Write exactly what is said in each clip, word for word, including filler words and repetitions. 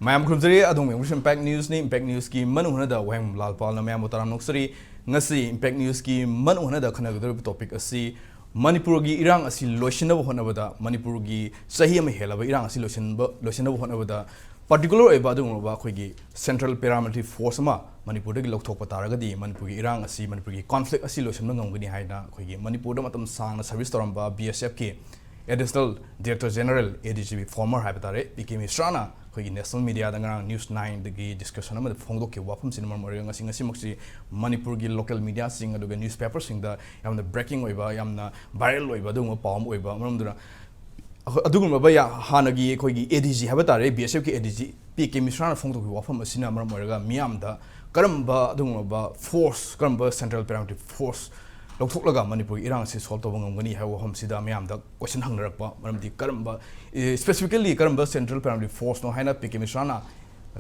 ꯃꯌꯥꯝ ꯈꯨꯔꯨꯝꯖꯔꯤ꯫ ꯑꯗꯣꯝꯒꯤ ꯑꯃꯨꯛꯁꯨ Impact Newsꯅꯤ꯫ Impact Newsꯀꯤ ꯃꯅꯨꯡ ꯍꯟꯅꯗ ꯋꯥꯍꯦꯡꯕꯝ ꯂꯥꯜꯄꯥꯜꯅ ꯃꯌꯥꯝꯕꯨ ꯇꯔꯥꯝꯅ ꯑꯣꯛꯆꯔꯤ꯫ ꯉꯁꯤ Impact Newsꯀꯤ ꯃꯅꯨꯡ ꯍꯟꯅꯗ ꯈꯟꯅꯒꯗꯧꯔꯤꯕ topic ꯑꯁꯤ ꯃꯅꯤꯄꯨꯔꯒꯤ ꯏꯔꯥꯡ ꯑꯁꯤ ꯂꯣꯏꯁꯤꯟꯅꯕ ꯍꯣꯠꯅꯕꯗ, ꯃꯅꯤꯄꯨꯔꯒꯤ ꯆꯍꯤ ꯑꯃ ꯍꯦꯜꯂꯕ ꯏꯔꯥꯡ ꯑꯁꯤ ꯂꯣꯏꯁꯤꯟꯕ, ꯂꯣꯏꯁꯤꯟꯅꯕ ꯍꯣꯠꯅꯕꯗ particular ꯑꯣꯏꯕ ꯑꯗꯨꯒꯨꯝꯂꯕ ꯑꯩꯈꯣꯏꯒꯤ central paramilitary force ꯑꯃ ꯃꯅꯤꯄꯨꯔꯗꯒꯤ ꯂꯧꯊꯣꯛꯄ ꯇꯥꯔꯒꯗꯤ ꯃꯅꯤꯄꯨꯔꯒꯤ ꯏꯔꯥꯡ ꯑꯁꯤ, ꯃꯅꯤꯄꯨꯔꯒꯤ conflict ꯑꯁꯤ ꯂꯣꯏꯁꯤꯟꯕ ꯉꯝꯒꯅꯤ ꯍꯥꯏꯅ ꯑꯩꯈꯣꯏꯒꯤ ꯃꯅꯤꯄꯨꯔꯗ ꯃꯇꯝ ꯁꯥꯡꯅ service ꯇꯧꯔꯝꯕ BSFꯀꯤ Additional Director General, ADGP former ꯍꯥꯏꯕ ꯇꯥꯔꯦ, ꯄꯤ ꯀꯦ ꯃꯤꯁ꯭ꯔꯥꯅ ꯑꯩꯈꯣꯏꯒꯤ national mediaꯗ ꯉꯔꯥꯡ News Nineꯗꯒꯤ discussion ꯑꯃꯗ ꯐꯣꯡꯗꯣꯛꯈꯤꯕ ꯋꯥꯐꯝꯁꯤꯅ ꯃꯔꯝ ꯑꯣꯏꯔꯒ ꯉꯁꯤ, ꯉꯁꯤꯃꯛꯁꯤ ꯃꯅꯤꯄꯨꯔꯒꯤ local mediaꯁꯤꯡ ꯑꯗꯨꯒ newspaperꯁꯤꯡꯗ ꯌꯥꯝꯅ breaking ꯑꯣꯏꯕ, ꯌꯥꯝꯅ viral ꯑꯣꯏꯕ ꯑꯗꯨꯒꯨꯝꯕ ꯄꯥꯎ ꯑꯃ ꯑꯣꯏꯕ ꯃꯔꯝꯗꯨꯅ, ꯑꯩꯈꯣꯏ ꯑꯗꯨꯒꯨꯝꯂꯕ ꯌꯥ-, ꯍꯥꯟꯅꯒꯤ ꯑꯩꯈꯣꯏꯒꯤ ADG ꯍꯥꯏꯕ ꯇꯥꯔꯦ, BSFꯀꯤ ADG ꯄꯤ ꯀꯦ ꯃꯤꯁ꯭ꯔꯥꯅ ꯐꯣꯡꯗꯣꯛꯈꯤꯕ ꯋꯥꯐꯝ ꯑꯁꯤꯅ ꯃꯔꯝ ꯑꯣꯏꯔꯒ ꯃꯤꯌꯥꯝꯗ ꯀꯔꯝꯕ ꯑꯗꯨꯒꯨꯝꯂꯕ force, ꯀꯔꯝꯕ central paramilitary force ꯂꯧꯊꯣꯛꯂꯒ ꯃꯅꯤꯄꯨꯔꯒꯤ ꯏꯔꯥꯡ ꯑꯁꯤ solve ꯇꯧꯕ ꯉꯝꯒꯅꯤ ꯍꯥꯏꯕ ꯋꯥꯐꯝꯁꯤꯗ ꯃꯤꯌꯥꯝꯗ question ꯍꯪꯅꯔꯛꯄ꯫ ꯃꯔꯝꯗꯤ ꯀꯔꯝꯕ, ꯑꯦ, specifically ꯀꯔꯝꯕ central paramilitary forceꯅꯣ ꯍꯥꯏꯅ ꯄꯤ ꯀꯦ ꯃꯤꯁ꯭ꯔꯥꯅ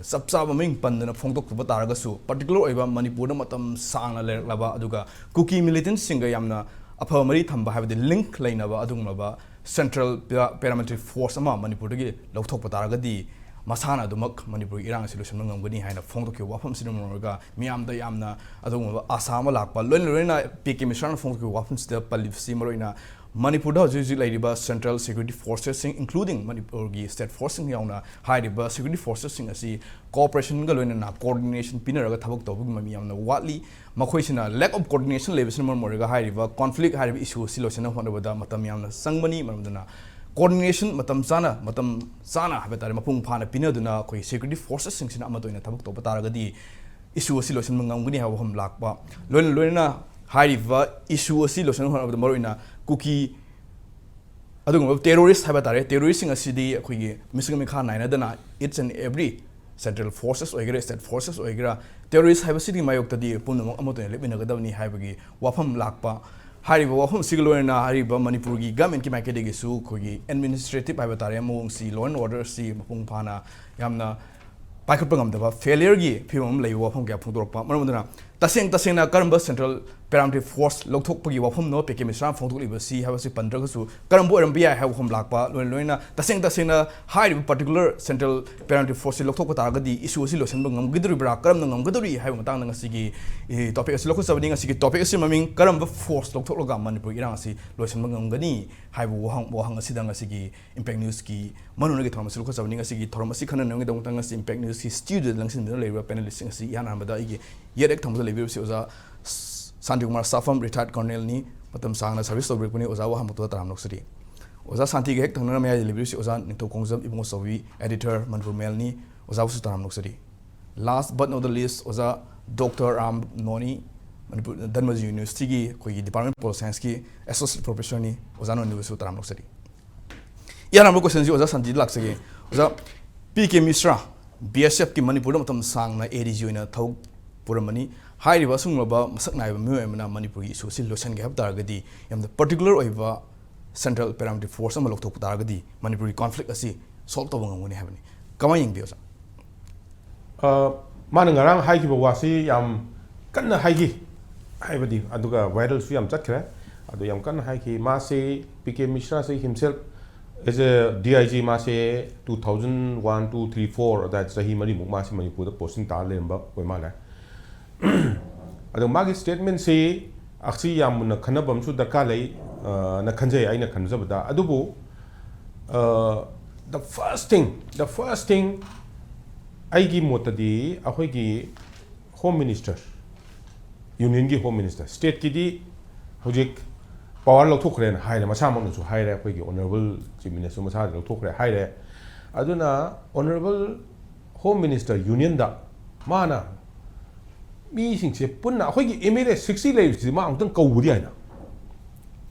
ꯆꯞ ꯆꯥꯕ ꯃꯃꯤꯡ ꯄꯟꯗꯅ ꯐꯣꯡꯗꯣꯛꯇꯕ ꯇꯥꯔꯒꯁꯨ, particular ꯑꯣꯏꯕ ꯃꯅꯤꯄꯨꯔꯗ ꯃꯇꯝ ꯁꯥꯡꯅ ꯂꯩꯔꯛꯂꯕ ꯑꯗꯨꯒ ꯀꯨꯀꯤ militantꯁꯤꯡꯒ ꯌꯥꯝꯅ ꯑꯐꯕ ꯃꯔꯤ ꯊꯝꯕ, ꯍꯥꯏꯕꯗꯤ link ꯂꯩꯅꯕ ꯑꯗꯨꯒꯨꯝꯂꯕ central para-, paramilitary force ꯑꯃ ꯃꯅꯤꯄꯨꯔꯗꯒꯤ ꯂꯧꯊꯣꯛꯄ ꯇꯥꯔꯒꯗꯤ ꯃꯁꯥꯅ ꯑꯗꯨꯃꯛ ꯃꯅꯤꯄꯨꯔꯒꯤ ꯏꯔꯥꯡ ꯑꯁꯤ ꯂꯣꯏꯁꯤꯟꯕ ꯉꯝꯒꯅꯤ ꯍꯥꯏꯅ ꯐꯣꯡꯗꯣꯛꯈꯤꯕ ꯋꯥꯐꯝꯁꯤꯅ ꯃꯔꯝ ꯑꯣꯏꯔꯒ ꯃꯤꯌꯥꯝꯗ ꯌꯥꯝꯅ ꯑꯗꯨꯒꯨꯝꯂꯕ ꯑꯥꯁꯥ ꯑꯃ ꯂꯥꯛꯄ꯫ ꯂꯣꯏꯅ ꯂꯣꯏꯅꯅ ꯄꯤ ꯀꯦ ꯃꯤꯁ꯭ꯔꯥꯅ ꯐꯣꯡꯗꯣꯛꯈꯤꯕ ꯋꯥꯐꯝꯁꯤꯗ ꯄꯜꯂꯤꯕꯁꯤ ꯃꯔꯨꯑꯣꯏꯅ ꯃꯅꯤꯄꯨꯔꯗ ꯍꯧꯖꯤꯛ ꯍꯧꯖꯤꯛ ꯂꯩꯔꯤꯕ central security forcesꯁꯤꯡ, including ꯃꯅꯤꯄꯨꯔꯒꯤ state forceꯁꯤꯡ ꯌꯥꯎꯅ ꯍꯥꯏꯔꯤꯕ security forcesꯁꯤꯡ ꯑꯁꯤ cooperationꯒ ꯂꯣꯏꯅꯅ coordination ꯄꯤꯅꯔꯒ ꯊꯕꯛ ꯇꯧꯕꯒꯤ ꯃꯃꯤ ꯌꯥꯝꯅ ꯋꯥꯠꯂꯤ꯫ ꯃꯈꯣꯏꯁꯤꯅ lack of coordination ꯂꯩꯕꯁꯤꯅ ꯃꯔꯝ ꯑꯣꯏꯔꯒ ꯍꯥꯏꯔꯤꯕ conflict ꯍꯥꯏꯔꯤꯕ issue ꯑꯁꯤ ꯂꯣꯏꯁꯤꯟꯅꯕ ꯍꯣꯠꯅꯕꯗ ꯃꯇꯝ ꯌꯥꯝꯅ ꯆꯪꯕꯅꯤ꯫ ꯃꯔꯝ ꯑꯗꯨꯅ coordination ꯃꯇꯝ ꯆꯥꯅ, ꯃꯇꯝ ꯆꯥꯅ ꯍꯥꯏꯕ ꯇꯥꯔꯦ, ꯃꯄꯨꯡ ꯐꯥꯅ ꯄꯤꯅꯗꯨꯅ ꯑꯩꯈꯣꯏ security forcesꯁꯤꯡꯁꯤꯅ ꯑꯃꯠꯇ ꯑꯣꯏꯅ ꯊꯕꯛ ꯇꯧꯕ ꯇꯥꯔꯒꯗꯤ issue ꯑꯁꯤ ꯂꯣꯏꯁꯤꯟꯕ ꯉꯝꯒꯅꯤ ꯍꯥꯏꯕ ꯋꯥꯐꯝ ꯂꯥꯛꯄ꯫ ꯂꯣꯏꯅ ꯂꯣꯏꯅꯅ ꯍꯥꯏꯔꯤꯕ issue ꯑꯁꯤ ꯂꯣꯏꯁꯤꯟꯅꯕ ꯍꯣꯠꯅꯕꯗ ꯃꯔꯨꯑꯣꯏꯅ ꯀꯨꯀꯤ ꯑꯗꯨꯒꯨꯝꯕ terrorist ꯍꯥꯏꯕ ꯇꯥꯔꯦ, terroristꯁꯤꯡ ꯑꯁꯤꯗꯤ ꯑꯩꯈꯣꯏꯒꯤ ꯃꯤꯆꯪ ꯃꯤꯈꯥ ꯅꯥꯏꯅꯗꯅ each and every central forces ꯑꯣꯏꯒꯦꯔꯥ, state forces ꯑꯣꯏꯒꯦꯔꯥ, terrorist ꯍꯥꯏꯕꯁꯤꯒꯤ ꯃꯥꯌꯣꯛꯇꯗꯤ ꯄꯨꯝꯅꯃꯛ ꯑꯃꯠꯇ ꯑꯣꯏꯅ ꯂꯦꯞꯃꯤꯟꯅꯒꯗꯕꯅꯤ ꯍꯥꯏꯕꯒꯤ ꯋꯥꯐꯝ ꯂꯥꯛꯄ꯫ ꯍꯥꯏꯔꯤꯕ ꯋꯥꯐꯝ ꯑꯁꯤꯒ ꯂꯣꯏꯅꯅ ꯍꯥꯏꯔꯤꯕ ꯃꯅꯤꯄꯨꯔꯒꯤ governmentꯀꯤ ꯃꯥꯏꯀꯩꯗꯒꯤꯁꯨ ꯑꯩꯈꯣꯏꯒꯤ administrative ꯍꯥꯏꯕ ꯇꯥꯔꯦ, ꯃꯑꯣꯡꯁꯤ, law and orderꯁꯤ ꯃꯄꯨꯡ ꯐꯥꯅ ꯌꯥꯝꯅ ꯄꯥꯏꯈꯠꯄ ꯉꯝꯗꯕ, failureꯒꯤ ꯐꯤꯕꯝ ꯑꯃ ꯂꯩꯕ ꯋꯥꯐꯝ ꯀꯌꯥ ꯐꯣꯡꯗꯣꯔꯛꯄ꯫ ꯃꯔꯝ ꯑꯗꯨꯅ ꯇꯁꯦꯡ ꯇꯁꯦꯡꯅ ꯀꯔꯝꯕ central paramilitary force ꯂꯧꯊꯣꯛꯄꯒꯤ ꯋꯥꯐꯝꯅꯣ P K ꯃꯤꯁ꯭ꯔꯥꯅ ꯐꯣꯡꯗꯣꯛꯂꯤꯕꯁꯤ ꯍꯥꯏꯕꯁꯤ ꯄꯟꯗ꯭ꯔꯒꯁꯨ, ꯀꯔꯝꯕ ꯑꯣꯏꯔꯝꯕ ꯌꯥꯏ ꯍꯥꯏꯕ ꯋꯥꯐꯝ ꯂꯥꯛꯄ, ꯂꯣꯏꯅ ꯂꯣꯏꯅ ꯇꯁꯦꯡ ꯇꯁꯦꯡꯅ ꯍꯥꯏꯔꯤꯕ particular central paramilitary force ꯁꯤ ꯂꯧꯊꯣꯛꯄ ꯇꯥꯔꯒꯗꯤ issue ꯑꯁꯤ ꯂꯣꯏꯁꯤꯟꯕ ꯉꯝꯒꯗꯧꯔꯤꯕ꯭ꯔꯥ, ꯀꯔꯝꯅ ꯉꯝꯒꯗꯧꯔꯤ ꯍꯥꯏꯕ ꯃꯇꯥꯡꯗ ꯉꯁꯤꯒꯤ, ꯑꯦ, topic ꯑꯁꯤ ꯂꯧꯈꯠꯆꯕꯅꯤ꯫ ꯉꯁꯤꯒꯤ topic ꯑꯁꯤ ꯃꯃꯤꯡ "ꯀꯔꯝꯕ force ꯂꯧꯊꯣꯛꯂꯒ ꯃꯅꯤꯄꯨꯔꯒꯤ ꯏꯔꯥꯡ ꯑꯁꯤ ꯂꯣꯏꯁꯤꯟꯕ ꯉꯝꯒꯅꯤ?" ꯍꯥꯏꯕ ꯋꯥꯍꯪ, ꯋꯥꯍꯪ ꯑꯁꯤꯗ ꯉꯁꯤꯒꯤ Impact News ꯀꯤ ꯃꯔꯨꯑꯣꯏꯅꯒꯤ ꯊꯧꯔꯝ ꯑꯁꯤ ꯂꯧꯈꯠꯆꯕꯅꯤ꯫ ꯉꯁꯤꯒꯤ ꯊꯧꯔꯝ ꯑꯁꯤ ꯈꯟꯅꯅꯕꯒꯤꯗꯃꯛꯇ ꯉꯁꯤ Impact News ꯀꯤ studio ꯗ ꯂꯪꯁꯤꯟꯗꯨꯅ ꯂꯩꯔꯤꯕ panelist ꯁꯤꯡ ꯑꯁꯤ ꯏꯍꯥꯟ ꯍꯥꯟꯕꯗ ꯑꯩꯒꯤ ꯌꯦꯠ ꯍꯦꯛ ꯊꯪꯕꯗ ꯂꯩꯕꯤꯔꯤꯕꯁꯤ ꯑꯣꯖꯥ ꯁꯥꯟꯇꯤꯀꯨꯃꯥꯔ ꯁꯥꯐꯝ, retired colonel ꯅꯤ, ꯃꯇꯝ ꯁꯥꯡꯅ service ꯇꯧꯕꯤꯔꯛꯄꯅꯤ꯫ ꯑꯣꯖꯥꯕꯨ ꯑꯍꯥꯟꯕ ꯃꯛꯇꯗ ꯇꯔꯥꯝꯅ ꯑꯣꯛꯆꯔꯤ꯫ ꯑꯣꯖꯥ ꯁꯥꯟꯇꯤꯒꯤ ꯍꯦꯛ ꯊꯪꯅꯅ ꯃꯌꯥꯏꯗ ꯂꯩꯕꯤꯔꯤꯕꯁꯤ ꯑꯣꯖꯥ ꯅꯤꯡꯊꯧ ꯈꯣꯡꯖꯝ ꯏꯕꯨꯡꯉꯣ ꯆꯧꯕꯤ, editor, Manipur Mail ꯅꯤ꯫ ꯑꯣꯖꯥꯕꯨꯁꯨ ꯇꯔꯥꯝꯅ ꯑꯣꯛꯆꯔꯤ꯫ Last but not the least, ꯑꯣꯖꯥ ꯗꯣꯛꯇꯔ ꯔꯥꯝ ꯅꯣꯅꯤ, ꯃꯅꯤꯄꯨꯔ ꯙꯔꯃꯖꯤ University ꯒꯤ ꯑꯩꯈꯣꯏꯒꯤ Department of Political Science ꯀꯤ associate professor ꯅꯤ꯫ ꯑꯣꯖꯥ ꯅꯣꯅꯤꯕꯨꯁꯨ ꯇꯔꯥꯝꯅ ꯑꯣꯛꯆꯔꯤ꯫ ꯏꯍꯥꯟ ꯍꯥꯟꯕ question ꯁꯤ ꯑꯣꯖꯥ ꯁꯥꯟꯇꯤꯗ ꯂꯥꯛꯆꯒꯦ꯫ ꯑꯣꯖꯥ, ꯄꯤ ꯀꯦ ꯃꯤꯁ꯭ꯔꯥ, ꯕꯤ ꯑꯦꯁ ꯑꯦꯐ ꯀꯤ ꯃꯅꯤꯄꯨꯔꯗ ꯃꯇꯝ ꯁꯥꯡꯅ ꯑꯦ ꯗꯤ ꯖꯤ ꯑꯣꯏꯅ ꯊꯕꯛ ꯄꯨꯔꯝꯕꯅꯤ꯫ ꯍꯥꯏꯔꯤꯕ ꯑꯁꯤꯒꯨꯝꯂꯕ ꯃꯁꯛ ꯅꯥꯏꯕ ꯃꯤꯑꯣꯏ ꯑꯃꯅ ꯃꯅꯤꯄꯨꯔꯒꯤ issue ꯑꯁꯤ ꯂꯣꯏꯁꯤꯟꯒꯦ ꯍꯥꯏꯕ ꯇꯥꯔꯒꯗꯤ, ꯌꯥꯝꯅ particular ꯑꯣꯏꯕ central paramilitary force ꯑꯃ ꯂꯧꯊꯣꯛꯄ ꯇꯥꯔꯒꯗꯤ ꯃꯅꯤꯄꯨꯔꯒꯤ conflict ꯑꯁꯤ solve ꯇꯧꯕ ꯉꯝꯒꯅꯤ ꯍꯥꯏꯕꯅꯤ꯫ ꯀꯃꯥꯏꯅ ꯌꯦꯡꯕꯤ, ꯑꯣꯖꯥ? ꯑ, ꯃꯥꯅ ꯉꯔꯥꯡ ꯍꯥꯏꯈꯤꯕ ꯋꯥꯁꯤ ꯌꯥꯝ ꯀꯟꯅ ꯍꯥꯏꯈꯤ, ꯍꯥꯏꯕꯗꯤ, ꯑꯗꯨꯒ viral ꯁꯨ ꯌꯥꯝ ꯆꯠꯈ꯭ꯔꯦ꯫ ꯑꯗꯨ ꯌꯥꯝ ꯀꯟꯅ ꯍꯥꯏꯈꯤ꯫ ꯃꯥꯁꯤ, P K ꯃꯤꯁ꯭ꯔꯥꯁꯤ himself as a D I G, ꯃꯥꯁꯦ two thousand one, two, three, four ꯑꯗꯨꯋꯥꯏꯗ ꯆꯍꯤ ꯃꯔꯤꯃꯨꯛ ꯃꯥꯁꯤ ꯃꯅꯤꯄꯨꯔꯗ posting ꯇꯥꯔ ꯂꯩꯔꯝꯕ ꯑꯣꯏ ꯃꯥꯜꯂꯦ꯫ ꯑꯗꯣ ꯃꯥꯒꯤ statement ꯁꯤ ꯑꯁꯤ ꯌꯥꯝ ꯃꯨꯟꯅ ꯈꯟꯅꯕ ꯑꯃꯁꯨ ꯗꯔꯀꯥꯔ ꯂꯩ, ꯑ, ꯅ ꯈꯟꯖꯩ ꯑꯩꯅ ꯈꯟꯖꯕꯗ꯫ ꯑꯗꯨꯕꯨ, ꯑ, the first thing, the first thing, ꯑꯩꯒꯤ ꯃꯣꯠꯇꯗꯤ ꯑꯩꯈꯣꯏꯒꯤ Home Minister, Union ꯒꯤ Home Minister, state ꯀꯤꯗꯤ ꯍꯧꯖꯤꯛ power ꯂꯧꯊꯣꯛꯈ꯭ꯔꯦꯅ ꯍꯥꯏꯔꯦ, ꯃꯁꯥꯃꯛꯅꯁꯨ ꯍꯥꯏꯔꯦ, ꯑꯩꯈꯣꯏꯒꯤ Honourable Chief Minister ꯁꯨ ꯃꯁꯥꯗꯤ ꯂꯧꯊꯣꯛꯈ꯭ꯔꯦ ꯍꯥꯏꯔꯦ꯫ ꯑꯗꯨꯅ Honourable Home Minister Union ꯗ ꯃꯥꯅ ꯃꯤꯁꯤꯡꯁꯦ ꯄꯨꯟꯅ, ꯑꯩꯈꯣꯏꯒꯤ M L A sixty ꯂꯩꯔꯤꯁꯤꯗꯤ ꯃꯥ ꯑꯃꯨꯛꯇꯪ ꯀꯧꯕꯗꯤ ꯌꯥꯏꯅ,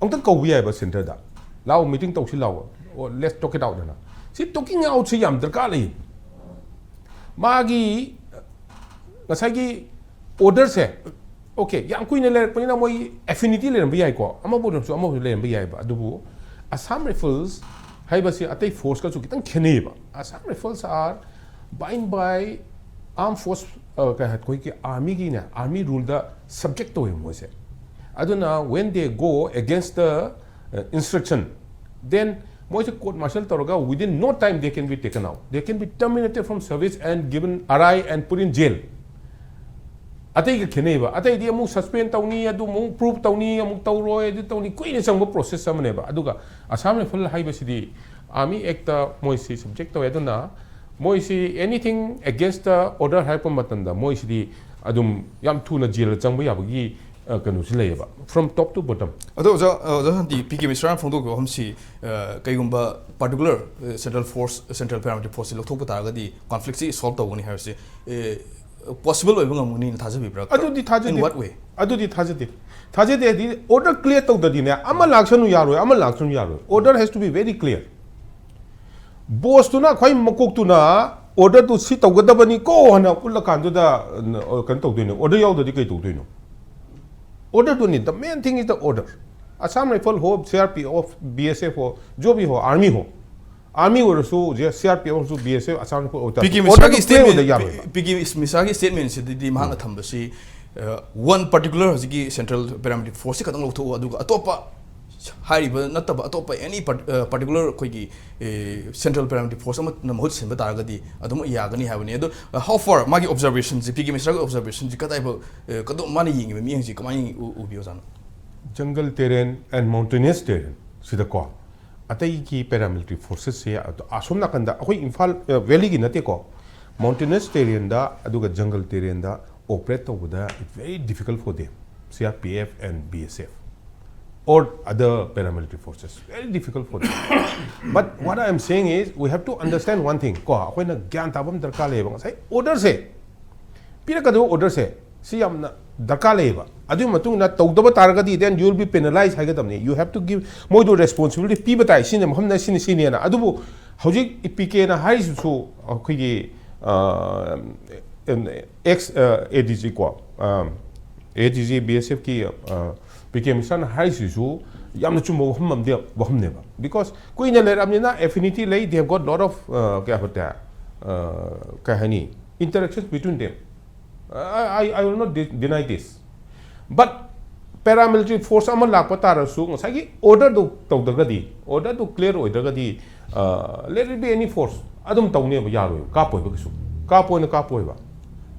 ꯑꯃꯨꯛꯇꯪ ꯀꯧꯕ ꯌꯥꯏꯕ centre ꯗ, "ꯂꯥꯛꯑꯣ, meeting ꯇꯧꯁꯤ ꯂꯥꯛꯑꯣ, ꯑꯣ, let's talk it out" ꯍꯥꯏꯅ꯫ ꯁꯤ talking out ꯁꯤ ꯌꯥꯝ ꯗꯔꯀꯥꯔ ꯂꯩ꯫ ꯃꯥꯒꯤ ꯉꯁꯥꯏꯒꯤ order ꯁꯦ, okay, ꯌꯥꯝ ꯀꯨꯏꯅ ꯂꯩꯔꯛꯄꯅꯤꯅ ꯃꯣꯏ affinity ꯂꯩꯔꯝꯕ ꯌꯥꯏꯀꯣ, ꯑꯃꯕꯨ ꯑꯣꯏꯔꯁꯨ ꯑꯃꯕꯨ ꯂꯩꯔꯝꯕ ꯌꯥꯏꯕ꯫ ꯑꯗꯨꯕꯨ Assam Rifles ꯍꯥꯏꯕꯁꯤ ꯑꯇꯩ force ꯀꯁꯨ ꯈꯤꯇꯪ ꯈꯦꯠꯅꯩꯌꯦꯕ꯫ Assam Rifles are bind by armed force, ꯑ, ꯀꯩ ꯍꯥꯏ, ꯑꯩꯈꯣꯏꯒꯤ army ꯒꯤꯅꯦ, army rule ꯗ subject ꯇꯧꯋꯦꯕ ꯃꯣꯏꯁꯦ꯫ ꯑꯗꯨꯅ when they go against the instruction, then ꯃꯣꯏꯁꯦ court martial ꯇꯧꯔꯒ within no time they can be taken out, they can be terminated from service and given R I and put in jail. ꯑꯇꯩꯒ ꯈꯦꯠꯅꯩꯕ꯫ ꯑꯇꯩꯗꯤ ꯑꯃꯨꯛ suspend ꯇꯧꯅꯤ, ꯑꯗꯨ ꯑꯃꯨꯛ prove ꯇꯧꯅꯤ, ꯑꯃꯨꯛ ꯇꯧꯔꯣꯏ, ꯑꯗꯨ ꯇꯧꯅꯤ, ꯀꯨꯏꯅ ꯆꯪꯕ process ꯑꯃꯅꯦꯕ꯫ ꯑꯗꯨꯒ Assam Rifle ꯍꯥꯏꯕꯁꯤꯗꯤ Army Act ꯇ ꯃꯣꯏꯁꯤ subject ꯇꯧꯋꯦ꯫ ꯑꯗꯨꯅ ꯃꯣꯏꯁꯤ anything against the order ꯍꯥꯏꯔꯛꯄ ꯃꯇꯝꯗ ꯃꯣꯏꯁꯤꯗꯤ ꯑꯗꯨꯝ ꯌꯥꯝ ꯊꯨꯅ jail ꯗ ꯆꯪꯕ ꯌꯥꯕꯒꯤ ꯑ, ꯀꯩꯅꯣꯁꯤ ꯂꯩꯌꯦꯕ, from top to bottom꯫ ꯑꯗꯣ ꯑꯣꯖꯥ ꯑꯣꯖꯥ ꯁꯥꯟꯇꯤ, ꯄꯤ ꯀꯦ ꯃꯤꯁ꯭ꯔꯥꯅ ꯐꯣꯡꯗꯣꯛꯈꯤꯕ ꯋꯥꯐꯝꯁꯤ, ꯑ, ꯀꯩꯒꯨꯝꯕ particular central force, central paramilitary force ꯁꯤ ꯂꯧꯊꯣꯛꯄ ꯇꯥꯔꯒꯗꯤ conflict ꯁꯤ solve ꯇꯧꯒꯅꯤ ꯍꯥꯏꯕꯁꯤ, ꯑ, possible ꯑꯣꯏꯕ ꯉꯝꯒꯅꯤꯅ ꯊꯥꯖꯕꯤꯕ꯭ꯔꯥ? ꯑꯗꯨꯗꯤ ꯊꯥꯖꯗꯦ꯫ In what way? ꯑꯗꯨꯗꯤ ꯊꯥꯖꯗꯦ꯫ ꯊꯥꯖꯗꯦ ꯍꯥꯏꯗꯤ order clear ꯇꯧꯗꯗꯤꯅꯦ, ꯑꯃ ꯂꯥꯛꯁꯅꯨ ꯌꯥꯔꯣꯏ, ꯑꯃ ꯂꯥꯛꯁꯅꯨ ꯌꯥꯔꯣꯏ꯫ Order has to be very clear꯫ Boss ꯇꯨꯅ, ꯈ꯭ꯋꯥꯏ ꯃꯀꯣꯛꯇꯨꯅ order ꯗꯨ ꯁꯤ ꯇꯧꯒꯗꯕꯅꯤꯀꯣ ꯍꯥꯏꯅ ꯎꯠꯂꯀꯥꯟꯗꯨꯗ, ꯑ, ꯀꯩꯅꯣ ꯇꯧꯗꯣꯏꯅꯣ? Order ꯌꯥꯎꯗ꯭ꯔꯗꯤ ꯀꯩ ꯇꯧꯗꯣꯏꯅꯣ? Order ꯗꯨꯅꯤ, the main thing is the order꯫ Assam Rifle ꯍꯣ, C R P F, B S F ꯍꯣ, जो भी हो, Army ꯍꯣ, Army ꯑꯣꯏꯔꯁꯨ, ꯍꯧꯖꯤꯛ C R P F ꯑꯣꯏꯔꯁꯨ, B S F, Assam Rifle ꯑꯣꯏꯇꯥꯔꯁꯨ, ꯄꯤ ꯀꯦ order ꯃꯤꯁ꯭ꯔꯥꯒꯤ ꯗꯨ clear ꯑꯣꯏꯗ statement, ꯌꯥꯔꯣꯏꯕ꯫ ꯄꯤ ꯀꯦ ꯃꯤꯁ꯭ꯔꯥꯒꯤ statement ꯁꯤꯗꯗꯤ ꯃꯍꯥꯛꯅ ꯊꯝꯕꯁꯤ, ꯑ, one particular ꯍꯧꯖꯤꯛꯀꯤ central paramilitary force ꯁꯤ ꯈꯛꯇꯪ ꯂꯧꯊꯣꯛꯎ, ꯑꯗꯨꯒ ꯑꯇꯣꯞꯄ ꯍꯥꯏꯔꯤꯕ ꯅꯠꯇꯕ ꯑꯇꯣꯞꯄ any part-, ꯑ, particular ꯑꯩꯈꯣꯏꯒꯤ, ꯑꯦ, central paramilitary force ꯑꯃꯅ ꯃꯍꯨꯠ ꯁꯤꯟꯕ ꯇꯥꯔꯒꯗꯤ ꯑꯗꯨꯝ ꯌꯥꯒꯅꯤ ꯍꯥꯏꯕꯅꯤ꯫ ꯑꯗꯣ, ꯑ, how far ꯃꯥꯒꯤ observation ꯁꯤ, ꯄꯤ ꯀꯦ ꯃꯤꯁ꯭ꯔꯥꯒꯤ observation ꯁꯤ ꯀꯗꯥꯏꯐꯥꯎ, ꯑ, ꯀꯗꯣ-, ꯃꯥꯅ ꯌꯦꯡꯉꯤꯕ ꯃꯤꯠꯌꯦꯡꯁꯤ ꯀꯃꯥꯏꯅ ꯎ-, ꯎꯕꯤ ꯑꯣꯖꯥꯅ? Jungle terrain and mountainous terrain ꯁꯤꯗꯀꯣ, ꯑꯇꯩꯒꯤ paramilitary forces ꯁꯦ ꯑꯗꯣ ꯑꯁꯣꯝ ꯅꯥꯀꯟꯗ, ꯑꯩꯈꯣꯏ ꯏꯝꯐꯥꯜ, ꯑ, valley ꯒꯤ ꯅꯠꯇꯦꯀꯣ, mountainous terrain ꯗ ꯑꯗꯨꯒ jungle terrain ꯗ operate ꯇꯧꯕꯗ it's very difficult for them, C R P F and B S F or other paramilitary forces, very difficult for them. But what I am saying is, we have to understand one thing ꯀꯣ, ꯑꯩꯈꯣꯏꯅ ꯒ꯭ꯌꯥꯟ ꯇꯥꯕ ꯑꯃ ꯗꯔꯀꯥꯔ ꯂꯩꯌꯦꯕ꯫ ꯉꯁꯥꯏ order ꯁꯦ, ꯄꯤꯔꯛꯀꯗꯕ order ꯁꯦ, ꯁꯤ ꯌꯥꯝꯅ ꯗꯔꯀꯥꯔ ꯂꯩꯌꯦꯕ꯫ ꯑꯗꯨꯒꯤ ꯃꯇꯨꯡ ꯏꯟꯅ ꯇꯧꯗꯕ ꯇꯥꯔꯒꯗꯤ, then you will be penalized ꯍꯥꯏꯒꯗꯕꯅꯤ꯫ You have to give, ꯃꯣꯏꯗꯣ responsibility ꯄꯤꯕ ꯇꯥꯏ, ꯁꯤꯅ ꯃꯐꯝꯅ ꯁꯤꯅꯤ ꯁꯤꯅꯦꯅ꯫ ꯑꯗꯨꯕꯨ ꯍꯧꯖꯤꯛ ꯄꯤ ꯀꯦꯅ ꯍꯥꯏꯔꯤꯁꯤꯁꯨ ꯑꯩꯈꯣꯏꯒꯤ, ꯑ, ex, ꯑ, A D G ꯀꯣ, ꯑ, A D G B S F ꯀꯤ, ꯑ, ꯄꯤ ꯀꯦ ꯃꯤꯁ꯭ꯔꯥꯅ ꯍꯥꯏꯔꯤꯁꯤꯁꯨ ꯌꯥꯝꯅ ꯆꯨꯝꯕ ꯋꯥꯐꯝ ꯑꯃꯗꯤ, ꯋꯥꯐꯝꯅꯦꯕ꯫ Because ꯀꯨꯏꯅ ꯂꯩꯔꯛꯑꯕꯅꯤꯅ affinity ꯂꯩ, they have got lot of, ꯑ, ꯀꯩ ꯍꯥꯏꯇꯥꯔꯦ, ꯑ, ꯀꯩ ꯍꯥꯏꯅꯤ, interactions between them. I, I, I will not de-, deny this. But Paramilitary force ꯑꯃ ꯂꯥꯛꯄ ꯇꯥꯔꯁꯨ, ꯉꯁꯥꯏꯒꯤ order do ꯇꯧꯗ꯭ꯔꯒꯗꯤ, order do clear ꯑꯣꯏꯗ꯭ꯔꯒꯗꯤ, let it be any force, ꯑꯗꯨꯝ ꯇꯧꯅꯦꯕ, ꯌꯥꯔꯣꯏꯕ, ꯀꯥꯞꯄꯣꯏꯕ ꯀꯩꯁꯨ꯫ ꯀꯥꯞꯄꯣꯏꯅ ꯀꯥꯞꯄꯣꯏꯕ꯫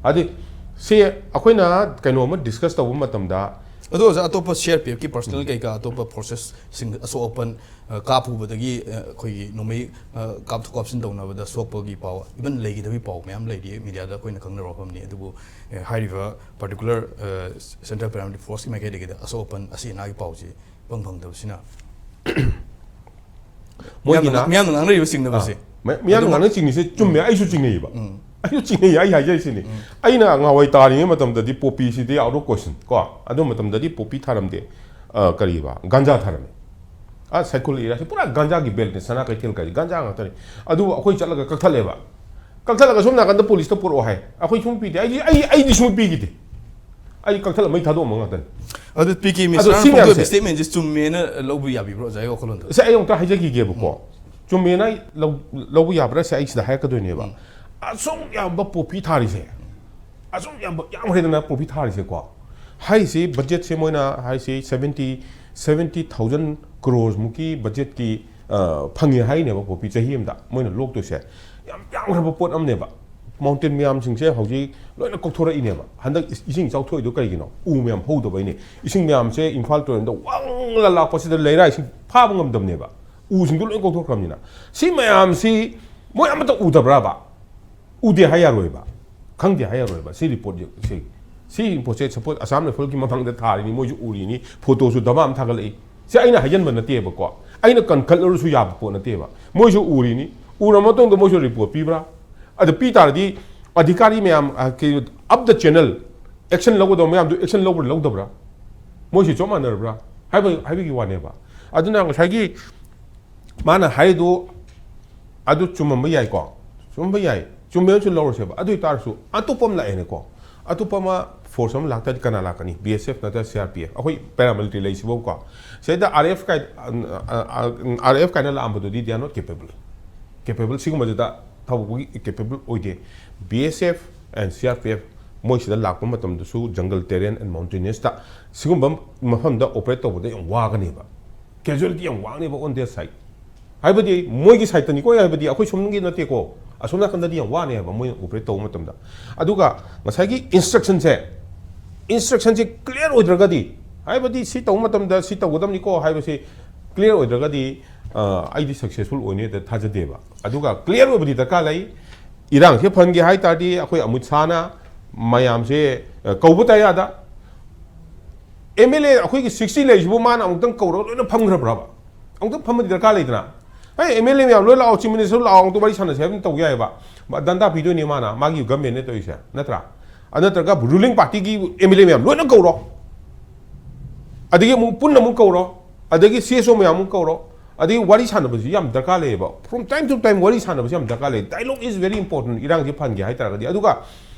ꯍꯥꯏꯗꯤ, ꯁꯤ ꯑꯩꯈꯣꯏꯅ ꯀꯩꯅꯣ ꯑꯃ discuss ꯇꯧꯕ ꯃꯇꯝꯗ, ꯑꯗꯣ ꯑꯣꯖꯥ, ꯑꯇꯣꯞꯄ C R P F ꯀꯤ personnel ꯀꯩꯀꯥ, ꯑꯇꯣꯞꯄ forces ꯁꯤꯡ, ꯑꯁꯣꯛ ꯑꯄꯟ, ꯑ, ꯀꯥꯞꯄꯨꯕꯗꯒꯤ, ꯑ, ꯑꯩꯈꯣꯏꯒꯤ ꯅꯣꯡꯃꯩ, ꯑ, ꯀꯥꯞꯊꯣꯛ ꯀꯥꯞꯁꯤꯟ ꯇꯧꯅꯕꯗ ꯁꯣꯛꯄꯒꯤ ꯄꯥꯎ even ꯂꯩꯈꯤꯗꯕꯒꯤ ꯄꯥꯎ ꯃꯌꯥꯝ ꯂꯩꯔꯤ, media ꯗ ꯑꯩꯈꯣꯏꯅ ꯈꯪꯅꯕ ꯃꯐꯝꯅꯤ꯫ ꯑꯗꯨꯕꯨ, ꯑ, ꯍꯥꯏꯔꯤꯕ particular, ꯑ, Central Paramilitary Force ꯀꯤ ꯃꯥꯏꯀꯩꯗꯒꯤꯗꯤ ꯑꯁꯣꯛ ꯑꯄꯟ, ꯑꯁꯤ ꯑꯅꯥꯒꯤ ꯄꯥꯎꯁꯤ ꯏꯐꯪ ꯐꯪꯗꯕꯁꯤꯅ ꯃꯣꯏꯒꯤꯅ ꯃꯤꯌꯥꯝꯅ, ꯃꯤꯌꯥꯝꯅ ꯉꯥꯡꯅꯔꯤꯕ ꯆꯤꯡꯅꯕꯁꯦ꯫ ꯑꯥ, ꯃ-, ꯃꯤꯌꯥꯝꯅ ꯉꯥꯡꯅ ꯆꯤꯡꯅꯤꯁꯦ ꯆꯨꯝꯃꯦ, ꯑꯩꯁꯨ ꯆꯤꯡꯅꯩꯌꯦꯕ꯫ ꯑꯩꯁꯨ ꯆꯤꯡꯅꯩꯌꯦ, ꯑꯩ ꯍꯥꯏꯖꯔꯤꯁꯤꯅꯤ꯫ ꯑꯩꯅ ꯉꯍꯥꯟꯋꯥꯏ ꯇꯥꯔꯤꯉꯩ ꯃꯇꯝꯗꯗꯤ poppy CD out of question ꯀꯣ, ꯑꯗꯨ ꯃꯇꯝꯗꯗꯤ poppy ꯊꯥꯔꯝꯗꯦ꯫ ꯑ, ꯀꯔꯤꯕ, ꯒꯥꯟꯖꯥ ꯊꯥꯔꯝꯃꯦ꯫ ꯑ, ꯁꯥꯏꯈꯨꯜ area ꯁꯤ ꯄꯨꯔꯥ ꯒꯥꯟꯖꯥꯒꯤ belt ꯅꯤ, ꯁꯅꯥ ꯀꯩꯊꯦꯜ ꯀꯥꯏꯁꯦ ꯒꯥꯟꯖꯥ ꯉꯥꯛꯇꯅꯤ꯫ ꯑꯗꯨꯕꯨ ꯑꯩꯈꯣꯏ ꯆꯠꯂꯒ ꯀꯛꯊꯠꯂꯦꯕ꯫ ꯀꯛꯊꯠꯂꯒ ꯁꯣꯝ ꯅꯥꯀꯟꯗ police ꯇ ꯄꯨꯔꯛꯑꯣ ꯍꯥꯏ, ꯑꯩꯈꯣꯏ ꯁꯨꯝ ꯄꯤꯗꯦ꯫ ꯑꯩꯗꯤ, ꯑꯩ, ꯑꯩꯗꯤ ꯁꯨꯝ ꯄꯤꯈꯤꯗꯦ꯫ ꯑꯩ ꯀꯛꯊꯠꯂ ꯃꯩ ꯊꯥꯗꯣꯛꯑꯝꯕ ꯉꯥꯛꯇꯅꯤ꯫ ꯑꯗꯨ ꯄꯤ ꯀꯦ ꯑꯗꯣ ꯃꯤꯁ꯭ꯔꯥꯅ ꯁꯤ ꯃꯌꯥꯝꯁꯦ ꯐꯣꯡꯗꯣꯛꯏꯕ statement ꯁꯤ ꯆꯨꯝꯃꯦꯅ ꯂꯧꯕ ꯌꯥꯕꯤꯕ꯭ꯔꯣ, ꯑꯣꯖꯥꯒꯤ ꯋꯥꯈꯜꯂꯣꯟꯗ? ꯁꯤ ꯑꯩ ꯑꯃꯨꯛꯇ ꯍꯥꯏꯖꯈꯤꯒꯦꯕꯀꯣ꯫ ꯆꯨꯝꯃꯦꯅ ꯑꯩ ꯂꯧ-, ꯂꯧꯕ ꯌꯥꯕ꯭ꯔꯥ ꯁꯤ ꯑꯩ ꯁꯤꯗ ꯍꯥꯏꯔꯛꯀꯗꯣꯏꯅꯦꯕ꯫ ꯑꯁꯨꯛ ꯌꯥꯝꯕ poppy ꯊꯥꯔꯤꯁꯦ, ꯑꯁꯨꯛ ꯌꯥꯝꯕ, ꯌꯥꯝꯈ꯭ꯔꯦꯗꯅ poppy ꯊꯥꯔꯤꯁꯦꯀꯣ꯫ ꯍꯥꯏꯔꯤꯁꯤ budget ꯁꯦ ꯃꯣꯏꯅ ꯍꯥꯏꯁꯤ seventy, seventy thousand crores ꯃꯨꯛꯀꯤ budget ꯀꯤ, ꯑ, ꯐꯪꯉꯦ ꯍꯥꯏꯅꯦꯕ poppy ꯆꯍꯤ ꯑꯃꯗ ꯃꯣꯏꯅ ꯂꯣꯛꯇꯣꯏꯁꯦ꯫ ꯌꯥꯝ ꯌꯥꯝꯈ꯭ꯔꯕ ꯄꯣꯠ ꯑꯃꯅꯦꯕ꯫ Mountain ꯃꯌꯥꯝꯁꯤꯡꯁꯦ ꯍꯧꯖꯤꯛ ꯂꯣꯏꯅ ꯀꯣꯛꯊꯣꯔꯛꯏꯅꯦꯕ꯫ ꯍꯟꯗꯛ ꯏꯁ-, ꯏꯁꯤꯡ ꯏꯆꯥꯎ ꯊꯣꯛꯏꯗꯣ ꯀꯔꯤꯒꯤꯅꯣ? ꯎ ꯃꯌꯥꯝ ꯍꯧꯗꯕꯩꯅꯦ꯫ ꯏꯁꯤꯡ ꯃꯌꯥꯝꯁꯦ ꯏꯝꯐꯥꯜ ꯇꯨꯔꯦꯜꯗ ꯋꯥꯡꯅ ꯂꯥꯛꯄꯁꯤꯗ ꯂꯩꯔꯥꯏꯁꯤꯡ ꯐꯥꯕ ꯉꯝꯗꯕꯅꯦꯕ, ꯎꯁꯤꯡꯗꯣ ꯂꯣꯏ ꯀꯣꯛꯊꯣꯛꯈ꯭ꯔꯕꯅꯤꯅ꯫ ꯁꯤ ꯃꯌꯥꯝꯁꯤ ꯃꯣꯏ ꯑꯃꯠꯇ ꯎꯗꯕ꯭ꯔꯕ? ꯎꯗꯦ ꯍꯥꯏ ꯌꯥꯔꯣꯏꯕ, ꯈꯪꯗꯦ ꯍꯥꯏ ꯌꯥꯔꯣꯏꯕ꯫ ꯁꯤ report ꯁꯤ, ꯁꯤ ꯄꯣꯠꯁꯦ suppose Assam Rifle ꯒꯤ ꯃꯃꯥꯡꯗ ꯊꯥꯔꯤꯅꯤ, ꯃꯣꯏꯁꯨ ꯎꯔꯤꯅꯤ, photo ꯁꯨ ꯗꯃꯥ ꯑꯃ ꯊꯥꯒꯠꯂꯛꯏ꯫ ꯁꯤ ꯑꯩꯅ ꯍꯥꯏꯖꯟꯕ ꯅꯠꯇꯦꯕꯀꯣ, ꯑꯩꯅ ꯀꯟꯈꯠꯂꯨꯔꯁꯨ ꯌꯥꯕ ꯄꯣꯠ ꯅꯠꯇꯦꯕ꯫ ꯃꯣꯏꯁꯨ ꯎꯔꯤꯅꯤ, ꯎꯔ ꯃꯇꯨꯡꯗ ꯃꯣꯏꯁꯨ report ꯄꯤꯕ꯭ꯔꯥ? ꯑꯗ ꯄꯤ ꯇꯥꯔꯗꯤ ꯑꯙꯤꯀꯥꯔꯤ ꯃꯌꯥꯝ, ꯑ, ꯀꯩ, up the channel action ꯂꯧꯒꯗꯕ ꯃꯌꯥꯝꯗꯨ action ꯂꯧꯕ꯭ꯔꯥ ꯂꯧꯗꯕ꯭ꯔꯥ? ꯃꯣꯏꯁꯨ ꯆꯞ ꯃꯥꯟꯅꯔꯕ꯭ꯔꯥ ꯍꯥꯏꯕ, ꯍꯥꯏꯕꯒꯤ ꯋꯥꯅꯦꯕ꯫ ꯑꯗꯨꯅ ꯉꯁꯥꯏꯒꯤ ꯃꯥꯅ ꯍꯥꯏꯔꯤꯗꯣ ꯑꯗꯨ ꯆꯨꯝꯃꯝꯕ ꯌꯥꯏꯀꯣ, ꯆꯨꯝꯃꯝꯕ ꯌꯥꯏ, ꯆꯨꯝꯃꯦꯅꯁꯨ ꯂꯧꯔꯁꯦꯕ꯫ ꯑꯗꯨ ꯑꯣꯏꯇꯥꯔꯁꯨ ꯑꯇꯣꯞꯄ ꯑꯃ ꯂꯥꯛꯑꯦꯅꯦꯀꯣ, ꯑꯇꯣꯞꯄ ꯑꯃ force ꯑꯃ ꯂꯥꯛꯇꯥꯔꯗꯤ ꯀꯅꯥ ꯂꯥꯛꯀꯅꯤ? B S F ꯅꯠꯇ꯭ꯔ C R P F? ꯑꯩꯈꯣꯏ paramilitary ꯂꯩꯁꯤꯐꯥꯎꯀꯣ꯫ ꯁꯤꯗ R F ꯀꯥꯏ-, R F ꯀꯥꯏꯅ ꯂꯥꯛꯑꯝꯕꯗꯨꯗꯤ they are not capable, capable ꯁꯤꯒꯨꯝꯕꯁꯤꯗ ꯊꯕꯛ ꯇꯧꯕꯒꯤ capable ꯑꯣꯏꯗꯦ꯫ B S F and C R P F ꯃꯣꯏꯁꯤꯗ ꯂꯥꯛꯄ ꯃꯇꯝꯗꯁꯨ jungle, terrain and mountainousꯇ ꯁꯤꯒꯨꯝꯕ ꯃꯐꯝꯗ operate ꯇꯧꯕꯗ ꯌꯥꯝ ꯋꯥꯒꯅꯦꯕ, casualty ꯌꯥꯝ ꯋꯥꯡꯅꯦꯕ on their side꯫ ꯍꯥꯏꯕꯗꯤ ꯃꯣꯏꯒꯤ sideꯇꯅꯤꯀꯣ, ꯍꯥꯏꯕꯗꯤ ꯑꯩꯈꯣꯏ ꯁꯣꯝꯒꯤ ꯅꯠꯇꯦꯀꯣ, ꯑꯁꯣꯝ ꯅꯥꯀꯟꯗꯗꯤ ꯌꯥꯝ ꯋꯥꯅꯦ ꯍꯥꯏꯕ ꯃꯣꯏꯅ operate ꯇꯧꯕ ꯃꯇꯝꯗ꯫ ꯑꯗꯨꯒ ꯉꯁꯥꯏꯒꯤ instructionꯁꯦ, instructionꯁꯦ clear ꯑꯣꯏꯗ꯭ꯔꯒꯗꯤ, ꯍꯥꯏꯕꯗꯤ ꯁꯤ ꯇꯧꯕ ꯃꯇꯝꯗ ꯁꯤ ꯇꯧꯒꯗꯕꯅꯤꯀꯣ ꯍꯥꯏꯕꯁꯤ clear ꯑꯣꯏꯗ꯭ꯔꯒꯗꯤ, ꯑ, ꯑꯩꯗꯤ successful ꯑꯣꯏꯅꯤ ꯍꯦꯛꯇ ꯊꯥꯖꯗꯦꯕ꯫ ꯑꯗꯨꯒ clear ꯑꯣꯏꯕꯗꯤ ꯗꯔꯀꯥꯔ ꯂꯩ꯫ ꯏꯔꯥꯡꯁꯦ ꯐꯍꯟꯒꯦ ꯍꯥꯏ ꯇꯥꯔꯗꯤ ꯑꯩꯈꯣꯏ ꯑꯃꯤꯠ ꯁꯥꯍꯅ ꯃꯌꯥꯝꯁꯦ, ꯑ, ꯀꯧꯕ ꯇꯥꯏ ꯑꯥꯗ꯫ MLA ꯑꯩꯈꯣꯏꯒꯤ sixty ꯂꯩꯔꯤꯁꯤꯕꯨ ꯃꯥꯅ ꯑꯃꯨꯛꯇꯪ ꯀꯧꯔꯒ ꯂꯣꯏꯅ ꯐꯝꯈ꯭ꯔꯕ꯭ꯔꯕ? ꯑꯃꯨꯛꯇꯪ ꯐꯝꯕꯗꯤ ꯗꯔꯀꯥꯔ ꯂꯩꯗꯅ꯫ ꯑꯩ MLA ꯃꯌꯥꯝ ꯂꯣꯏ ꯂꯥꯛꯑꯣ, Chief Minister ꯂꯥꯛꯑꯣ, ꯑꯃꯨꯛꯇ ꯋꯥꯔꯤ ꯁꯥꯟꯅꯁꯦ ꯍꯥꯏꯕ ꯇꯧ ꯌꯥꯏꯑꯕ꯫ ꯗꯟꯗꯥ ꯄꯤꯗꯣꯏꯅꯦ ꯃꯥꯅ, ꯃꯥꯒꯤ governmentꯅꯦ ꯇꯧꯔꯤꯁꯦ, ꯅꯠꯇ꯭ꯔꯥ? ꯑ, ꯅꯠꯇ꯭ꯔꯒ ruling partyꯒꯤ MLA ꯃꯌꯥꯝ ꯂꯣꯏꯅ ꯀꯧꯔꯣ, ꯑꯗꯒꯤ ꯑꯃꯨꯛ ꯄꯨꯟꯅ ꯑꯃꯨꯛ ꯀꯧꯔꯣ, ꯑꯗꯒꯤ CSO ꯃꯌꯥꯝ ꯑꯃꯨꯛ ꯀꯧꯔꯣ, ꯑꯗꯒꯤ ꯋꯥꯔꯤ ꯁꯥꯟꯅꯕꯁꯤ ꯌꯥꯝ ꯗꯔꯀꯥꯔ ꯂꯩꯌꯦꯕ꯫ From time to time ꯋꯥꯔꯤ ꯁꯥꯟꯅꯕꯁꯤ ꯌꯥꯝ ꯗꯔꯀꯥꯔ ꯂꯩ꯫ Dialogue is very important ꯏꯔꯥꯡꯁꯤ ꯐꯍꯟꯒꯦ ꯍꯥꯏ ꯇꯥꯔꯒꯗꯤ꯫ ꯑꯗꯨꯒ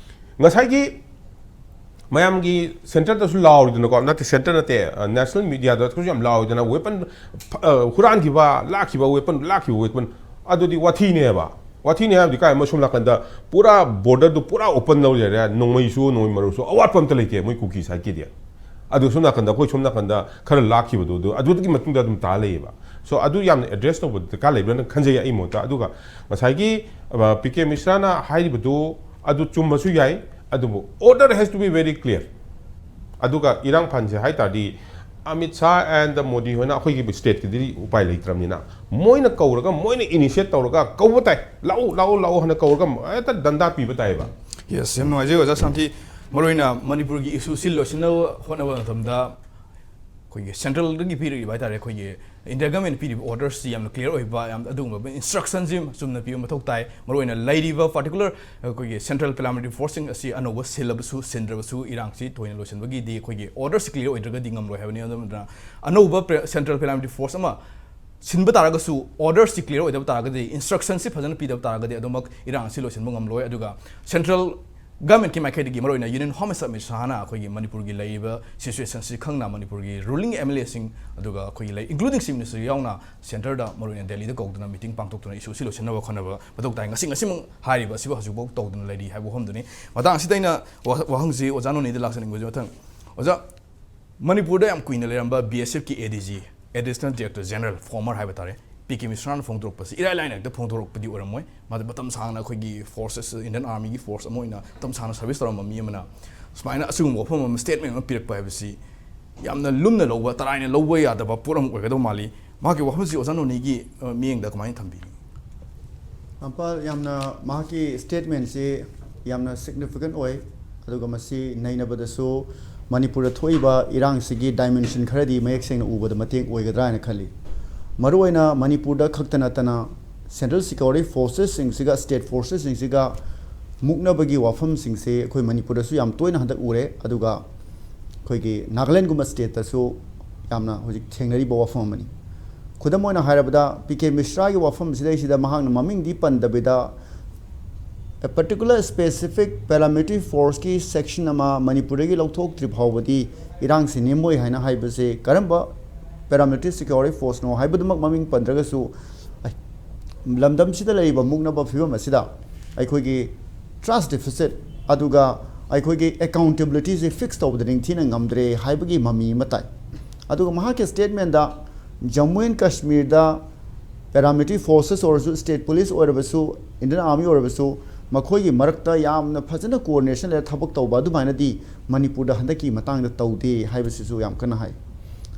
ꯉꯁꯥꯏꯒꯤ ꯃꯌꯥꯝꯒꯤ centreꯗꯁꯨ ꯂꯥꯎꯔꯤꯗꯅꯀꯣ, ꯅꯠꯇꯦ, centre ꯅꯠꯇꯦ, ꯑ, national mediaꯗꯁꯨ ꯌꯥꯝ ꯂꯥꯎꯔꯤꯗꯅ, weapon, ꯑ, ꯍꯨꯔꯥꯟꯈꯤꯕ, ꯂꯥꯛꯈꯤꯕ weapon, ꯂꯥꯛꯈꯤꯕ weapon, ꯑꯗꯨꯗꯤ ꯋꯥꯊꯤꯅꯦꯕ꯫ ꯋꯥꯊꯤꯅꯦ ꯍꯥꯏꯕꯗꯤ ꯀꯥꯏ, ꯃꯣꯏ ꯁꯣꯝ ꯅꯥꯀꯟꯗ ꯄꯨꯔꯥ borderꯗꯨ ꯄꯨꯔꯥ open ꯇꯧ ꯂꯩꯔꯦ, ꯅꯣꯡꯃꯩꯁꯨ, ꯅꯣꯡꯃꯩ ꯃꯔꯨꯁꯨ ꯑꯋꯥꯠꯄ ꯑꯝꯇ ꯂꯩꯇꯦ ꯃꯣꯏ ꯀꯨꯀꯤ sideꯀꯤꯗꯤ꯫ ꯑꯗꯨ ꯁꯣꯝ ꯅꯥꯀꯟꯗ, ꯑꯩꯈꯣꯏ ꯁꯣꯝ ꯅꯥꯀꯟꯗ ꯈꯔ ꯂꯥꯛꯈꯤꯕꯗꯣ, ꯑꯗꯨ, ꯑꯗꯨꯒꯤ ꯃꯇꯨꯡꯗ ꯑꯗꯨꯝ ꯇꯥ ꯂꯩꯌꯦꯕ꯫ So ꯑꯗꯨ ꯌꯥꯝꯅ address ꯇꯧꯕ ꯗꯔꯀꯥꯔ ꯂꯩꯕ꯭ꯔꯅ ꯈꯟꯖꯩ ꯑꯩ ꯃꯣꯠꯇ꯫ ꯑꯗꯨꯒ ꯉꯁꯥꯏꯒꯤ, ꯑ, ꯄꯤ ꯀꯦ ꯃꯤꯁ꯭ꯔꯥꯅ ꯍꯥꯏꯔꯤꯕꯗꯨ ꯑꯗꯨ ꯆꯨꯝꯕꯁꯨ ꯌꯥꯏ, ꯑꯗꯨꯕꯨ order has to be very clear꯫ ꯑꯗꯨꯒ ꯏꯔꯥꯡ ꯐꯍꯟꯁꯦ ꯍꯥꯏ ꯇꯥꯔꯗꯤ ꯑꯃꯤꯠ ꯁꯥꯍ and ꯃꯣꯗꯤ ꯍꯣꯏꯅ ꯑꯩꯈꯣꯏꯒꯤ stateꯀꯤꯗꯤ ꯎꯄꯥꯏ ꯂꯩꯇ꯭ꯔꯕꯅꯤꯅ, ꯃꯣꯏꯅ ꯀꯧꯔꯒ, ꯃꯣꯏꯅ initiate ꯇꯧꯔꯒ ꯀꯧꯕ ꯇꯥꯏ, "ꯂꯥꯛꯎ, ꯂꯥꯛꯎ, ꯂꯥꯛꯎ" ꯍꯥꯏꯅ ꯀꯧꯔꯒ ꯍꯦꯛꯇ ꯗꯟꯗꯥ ꯄꯤꯕ ꯇꯥꯏꯌꯦꯕ꯫ Yes, ꯌꯥꯝ ꯅꯨꯡꯉꯥꯏꯖꯩ ꯑꯣꯖꯥ ꯁꯥꯟꯇꯤ꯫ ꯃꯔꯨꯑꯣꯏꯅ ꯃꯅꯤꯄꯨꯔꯒꯤ issueꯁꯤ ꯂꯣꯏꯁꯤꯟꯅꯕ ꯍꯣꯠꯅꯕ ꯃꯇꯝꯗ ꯑꯩꯈꯣꯏꯒꯤ centralꯗꯒꯤ ꯄꯤꯔꯛꯏꯕ ꯍꯥꯏꯇꯥꯔꯦ, ꯑꯩꯈꯣꯏꯒꯤ India government ꯄꯤꯔꯤꯕ orderꯁꯤ ꯌꯥꯝꯅ clear ꯑꯣꯏꯕ, ꯌꯥꯝ ꯑꯗꯨꯒꯨꯝꯕ instructionꯁꯤ ꯆꯨꯝꯅ ꯄꯤꯕ ꯃꯊꯧ ꯇꯥꯏ꯫ ꯃꯔꯨꯑꯣꯏꯅ ꯂꯩꯔꯤꯕ particular ꯑꯩꯈꯣꯏꯒꯤ central paramilitary forceꯁꯤꯡ ꯑꯁꯤ ꯑꯅꯧꯕ ꯁꯤꯜꯂꯕꯁꯨ ꯁꯤꯟꯗ꯭ꯔꯕꯁꯨ ꯏꯔꯥꯡꯁꯤ ꯊꯣꯏꯅ ꯂꯣꯏꯁꯤꯟꯕꯒꯤꯗꯤ ꯑꯩꯈꯣꯏꯒꯤ orderꯁꯤ clear ꯑꯣꯏꯗ꯭ꯔꯒꯗꯤ ꯉꯝꯂꯣꯏ ꯍꯥꯏꯕꯅꯤ꯫ ꯑꯗꯨꯅ ꯑꯅꯧꯕ pre-, central paramilitary force ꯑꯃ ꯁꯤꯟꯕ ꯇꯥꯔꯒꯁꯨ, orderꯁꯤ clear ꯑꯣꯏꯗꯕ ꯇꯥꯔꯒꯗꯤ, instructionꯁꯤ ꯐꯖꯅ ꯄꯤꯗꯕ ꯇꯥꯔꯒꯗꯤ ꯑꯗꯨꯃꯛ ꯏꯔꯥꯡ ꯑꯁꯤ ꯂꯣꯏꯁꯤꯟꯕ ꯉꯝꯂꯣꯏ꯫ ꯑꯗꯨꯒ central ꯒꯚꯔꯟꯃꯦꯟꯠꯀꯤ ꯃꯥꯏꯀꯩꯗꯒꯤ ꯃꯔꯨꯑꯣꯏꯅ ꯌꯨꯅꯤꯌꯟ ꯍꯣꯝ ꯃꯤꯅꯤꯁꯇꯔ ꯑꯃꯤꯠ ꯁꯥꯍꯅ ꯑꯩꯈꯣꯏꯒꯤ ꯃꯅꯤꯄꯨꯔꯒꯤ ꯂꯩꯔꯤꯕ ꯁꯤꯆꯨꯋꯦꯁꯟꯁꯤ ꯈꯪꯅ ꯃꯅꯤꯄꯨꯔꯒꯤ ꯔꯨꯂꯤꯡ ꯑꯦꯝ ꯑꯦꯜ ꯑꯦꯁꯤꯡ, ꯑꯗꯨꯒ ꯑꯩꯈꯣꯏꯒꯤ ꯂꯩ, ꯏꯟꯀ꯭ꯂꯨꯗꯤꯡ ꯆꯤꯐ ꯃꯤꯅꯤꯁꯇꯔ ꯌꯥꯎꯅ ꯁꯦꯟꯇꯔꯗ ꯃꯔꯨꯑꯣꯏꯅ ꯗꯦꯜꯂꯤꯗ ꯀꯧꯗꯨꯅ ꯃꯤꯇꯤꯡ ꯄꯥꯡꯊꯣꯛꯇꯨꯅ ꯏꯁꯨꯁꯤ ꯂꯣꯏꯁꯤꯟꯅꯕ ꯍꯣꯠꯅꯕ ꯃꯊꯧ ꯇꯥꯏ꯫ ꯉꯁꯤ, ꯉꯁꯤꯃꯛ ꯍꯥꯏꯔꯤꯕ ꯑꯁꯤꯕꯨ ꯍꯧꯖꯤꯛꯐꯥꯎ ꯇꯧꯗꯨꯅ ꯂꯩꯔꯤ ꯍꯥꯏꯕ ꯋꯥꯐꯝꯗꯨꯅꯤ꯫ ꯃꯇꯥꯡ ꯑꯁꯤꯗ ꯑꯩꯅ ꯋꯥ-, ꯋꯥꯍꯪꯁꯤ ꯑꯣꯖꯥ ꯅꯣꯅꯦꯗ ꯂꯥꯛꯆꯅꯤꯡꯕꯁꯤ ꯃꯊꯪ꯫ ꯑꯣꯖꯥ, ꯃꯅꯤꯄꯨꯔꯗ ꯌꯥꯝ ꯀꯨꯏꯅ ꯂꯩꯔꯝꯕ ꯕꯤ ꯑꯦꯁ ꯑꯦꯐꯀꯤ ꯑꯦ D G, Additional Director General, former ꯍꯥꯏꯕ ꯇꯥꯔꯦ, ꯄꯤ ꯀꯦ ꯃꯤꯁ꯭ꯔꯥꯅ ꯐꯣꯡꯗꯣꯔꯛꯄꯁꯤ ꯏꯔꯥꯏ ꯂꯥꯏꯅ ꯍꯦꯛꯇ ꯐꯣꯡꯗꯣꯔꯛꯄꯗꯤ ꯑꯣꯏꯔꯝꯃꯣꯏ꯫ ꯃꯥꯗꯤ ꯃꯇꯝ ꯁꯥꯡꯅ ꯑꯩꯈꯣꯏꯒꯤ ꯐꯣꯔꯁꯦꯁ, ꯏꯟꯗꯤꯌꯟ ꯑꯥꯔꯃꯤꯒꯤ ꯐꯣꯔꯁ ꯑꯃ ꯑꯣꯏꯅ ꯃꯇꯝ ꯁꯥꯡꯅ ꯁꯔꯚꯤꯁ ꯇꯧꯔꯝꯕ ꯃꯤ ꯑꯃꯅ ꯁꯨꯃꯥꯏꯅ ꯑꯁꯤꯒꯨꯝꯕ ꯋꯥꯐꯝ ꯑꯃ, ꯁ꯭ꯇꯦꯠꯃꯦꯟ ꯑꯃ ꯄꯤꯔꯛꯄ ꯍꯥꯏꯕꯁꯤ ꯌꯥꯝꯅ ꯂꯨꯝꯅ ꯂꯧꯕ, ꯇꯔꯥꯏꯅ ꯂꯧꯕ ꯌꯥꯗꯕ ꯄꯣꯠ ꯑꯃ ꯑꯣꯏꯒꯗꯧ ꯃꯥꯜꯂꯤ꯫ ꯃꯍꯥꯛꯀꯤ ꯋꯥꯐꯝꯁꯤ ꯑꯣꯖꯥ ꯅꯣꯅꯤꯒꯤ, ꯑ, ꯃꯤꯠꯌꯦꯡꯗ ꯀꯃꯥꯏꯅ ꯊꯝꯕꯤꯔꯤ? ꯂꯝꯄꯥꯛ, ꯌꯥꯝꯅ, ꯃꯍꯥꯛꯀꯤ ꯁ꯭ꯇꯦꯠꯃꯦꯟꯁꯤ ꯌꯥꯝꯅ ꯁꯤꯒꯅꯤꯐꯤꯀꯦꯟ ꯑꯣꯏ, ꯑꯗꯨꯒ ꯃꯁꯤ ꯅꯩꯅꯕꯗꯁꯨ ꯃꯅꯤꯄꯨꯔꯗ ꯊꯣꯛꯏꯕ ꯏꯔꯥꯡꯁꯤꯒꯤ ꯗꯥꯏꯃꯦꯟꯁꯟ ꯈꯔꯗꯤ ꯃꯌꯦꯛ ꯁꯦꯡꯅ ꯎꯕꯗ ꯃꯇꯦꯡ ꯑꯣꯏꯒꯗ꯭ꯔꯥ ꯍꯥꯏꯅ ꯈꯜꯂꯤ꯫ ꯃꯔꯨꯑꯣꯏꯅ ꯃꯅꯤꯄꯨꯔꯗ ꯈꯛꯇ ꯅꯠꯇꯅ ꯁꯦꯟꯇ꯭ꯔꯦꯜ ꯁꯦꯀ꯭ꯌꯨꯔꯤꯇꯤ ꯐꯣꯔꯁꯦꯁꯁꯤꯡꯁꯤꯒ, ꯁ꯭ꯇꯦꯠ ꯐꯣꯔꯁꯦꯁꯁꯤꯡꯁꯤꯒ ꯃꯨꯛꯅꯕꯒꯤ ꯋꯥꯐꯝꯁꯤꯡꯁꯦ ꯑꯩꯈꯣꯏ ꯃꯅꯤꯄꯨꯔꯗꯁꯨ ꯌꯥꯝ ꯇꯣꯏꯅ ꯍꯟꯗꯛ ꯎꯔꯦ, ꯑꯗꯨꯒ ꯑꯩꯈꯣꯏꯒꯤ ꯅꯥꯒꯥꯂꯦꯟꯒꯨꯝꯕ ꯁ꯭ꯇꯦꯠꯇꯁꯨ ꯌꯥꯝꯅ ꯍꯧꯖꯤꯛ ꯊꯦꯡꯅꯔꯤꯕ ꯋꯥꯐꯝ ꯑꯃꯅꯤ꯫ ꯈꯨꯗꯝ ꯑꯣꯏꯅ ꯍꯥꯏꯔꯕꯗ, ꯄꯤ ꯀꯦ ꯃꯤꯁ꯭ꯔꯥꯒꯤ ꯋꯥꯐꯝꯁꯤꯗꯩꯁꯤꯗ ꯃꯍꯥꯛꯅ ꯃꯃꯤꯡꯗꯤ ꯄꯟꯗꯕꯤꯗ, a particular specific paramilitary forceꯀꯤ section ꯑꯃ ꯃꯅꯤꯄꯨꯔꯗꯒꯤ ꯂꯧꯊꯣꯛꯇ꯭ꯔꯤ ꯐꯥꯎꯕꯗꯤ ꯏꯔꯥꯡꯁꯤ ꯅꯦꯝꯃꯣꯏ ꯍꯥꯏꯅ ꯍꯥꯏꯕꯁꯦ ꯀꯔꯝꯕ paramilitary security forceꯅꯣ ꯍꯥꯏꯕꯗꯨꯃꯛ ꯃꯃꯤꯡ ꯄꯟꯗ꯭ꯔꯒꯁꯨ, ꯑꯩ, ꯂꯝꯗꯝꯁꯤꯗ ꯂꯩꯔꯤꯕ ꯃꯨꯛꯅꯕ ꯐꯤꯕꯝ ꯑꯁꯤꯗ ꯑꯩꯈꯣꯏꯒꯤ trust deficit, ꯑꯗꯨꯒ ꯑꯩꯈꯣꯏꯒꯤ accountabilityꯁꯦ fix ꯇꯧꯕꯗ ꯅꯤꯡꯊꯤꯅ ꯉꯝꯗ꯭ꯔꯦ ꯍꯥꯏꯕꯒꯤ ꯃꯃꯤ ꯑꯃ ꯇꯥꯏ꯫ ꯑꯗꯨꯒ ꯃꯍꯥꯛꯀꯤ statementꯗ ꯖꯝꯃꯨ ꯑꯦꯟ ꯀꯥꯁꯃꯤꯔꯗ paramilitary forces ꯑꯣꯏꯔꯁꯨ, state police ꯑꯣꯏꯔꯕꯁꯨ, Indian Army ꯑꯣꯏꯔꯕꯁꯨ, ꯃꯈꯣꯏꯒꯤ ꯃꯔꯛꯇ ꯌꯥꯝꯅ ꯐꯖꯅ coordination ꯂꯩꯔ ꯊꯕꯛ ꯇꯧꯕ, ꯑꯗꯨꯃꯥꯏꯅꯗꯤ ꯃꯅꯤꯄꯨꯔꯗ ꯍꯟꯗꯛꯀꯤ ꯃꯇꯥꯡꯗ ꯇꯧꯗꯦ ꯍꯥꯏꯕꯁꯤꯁꯨ ꯌꯥꯝ ꯀꯟꯅ ꯍꯥꯏ꯫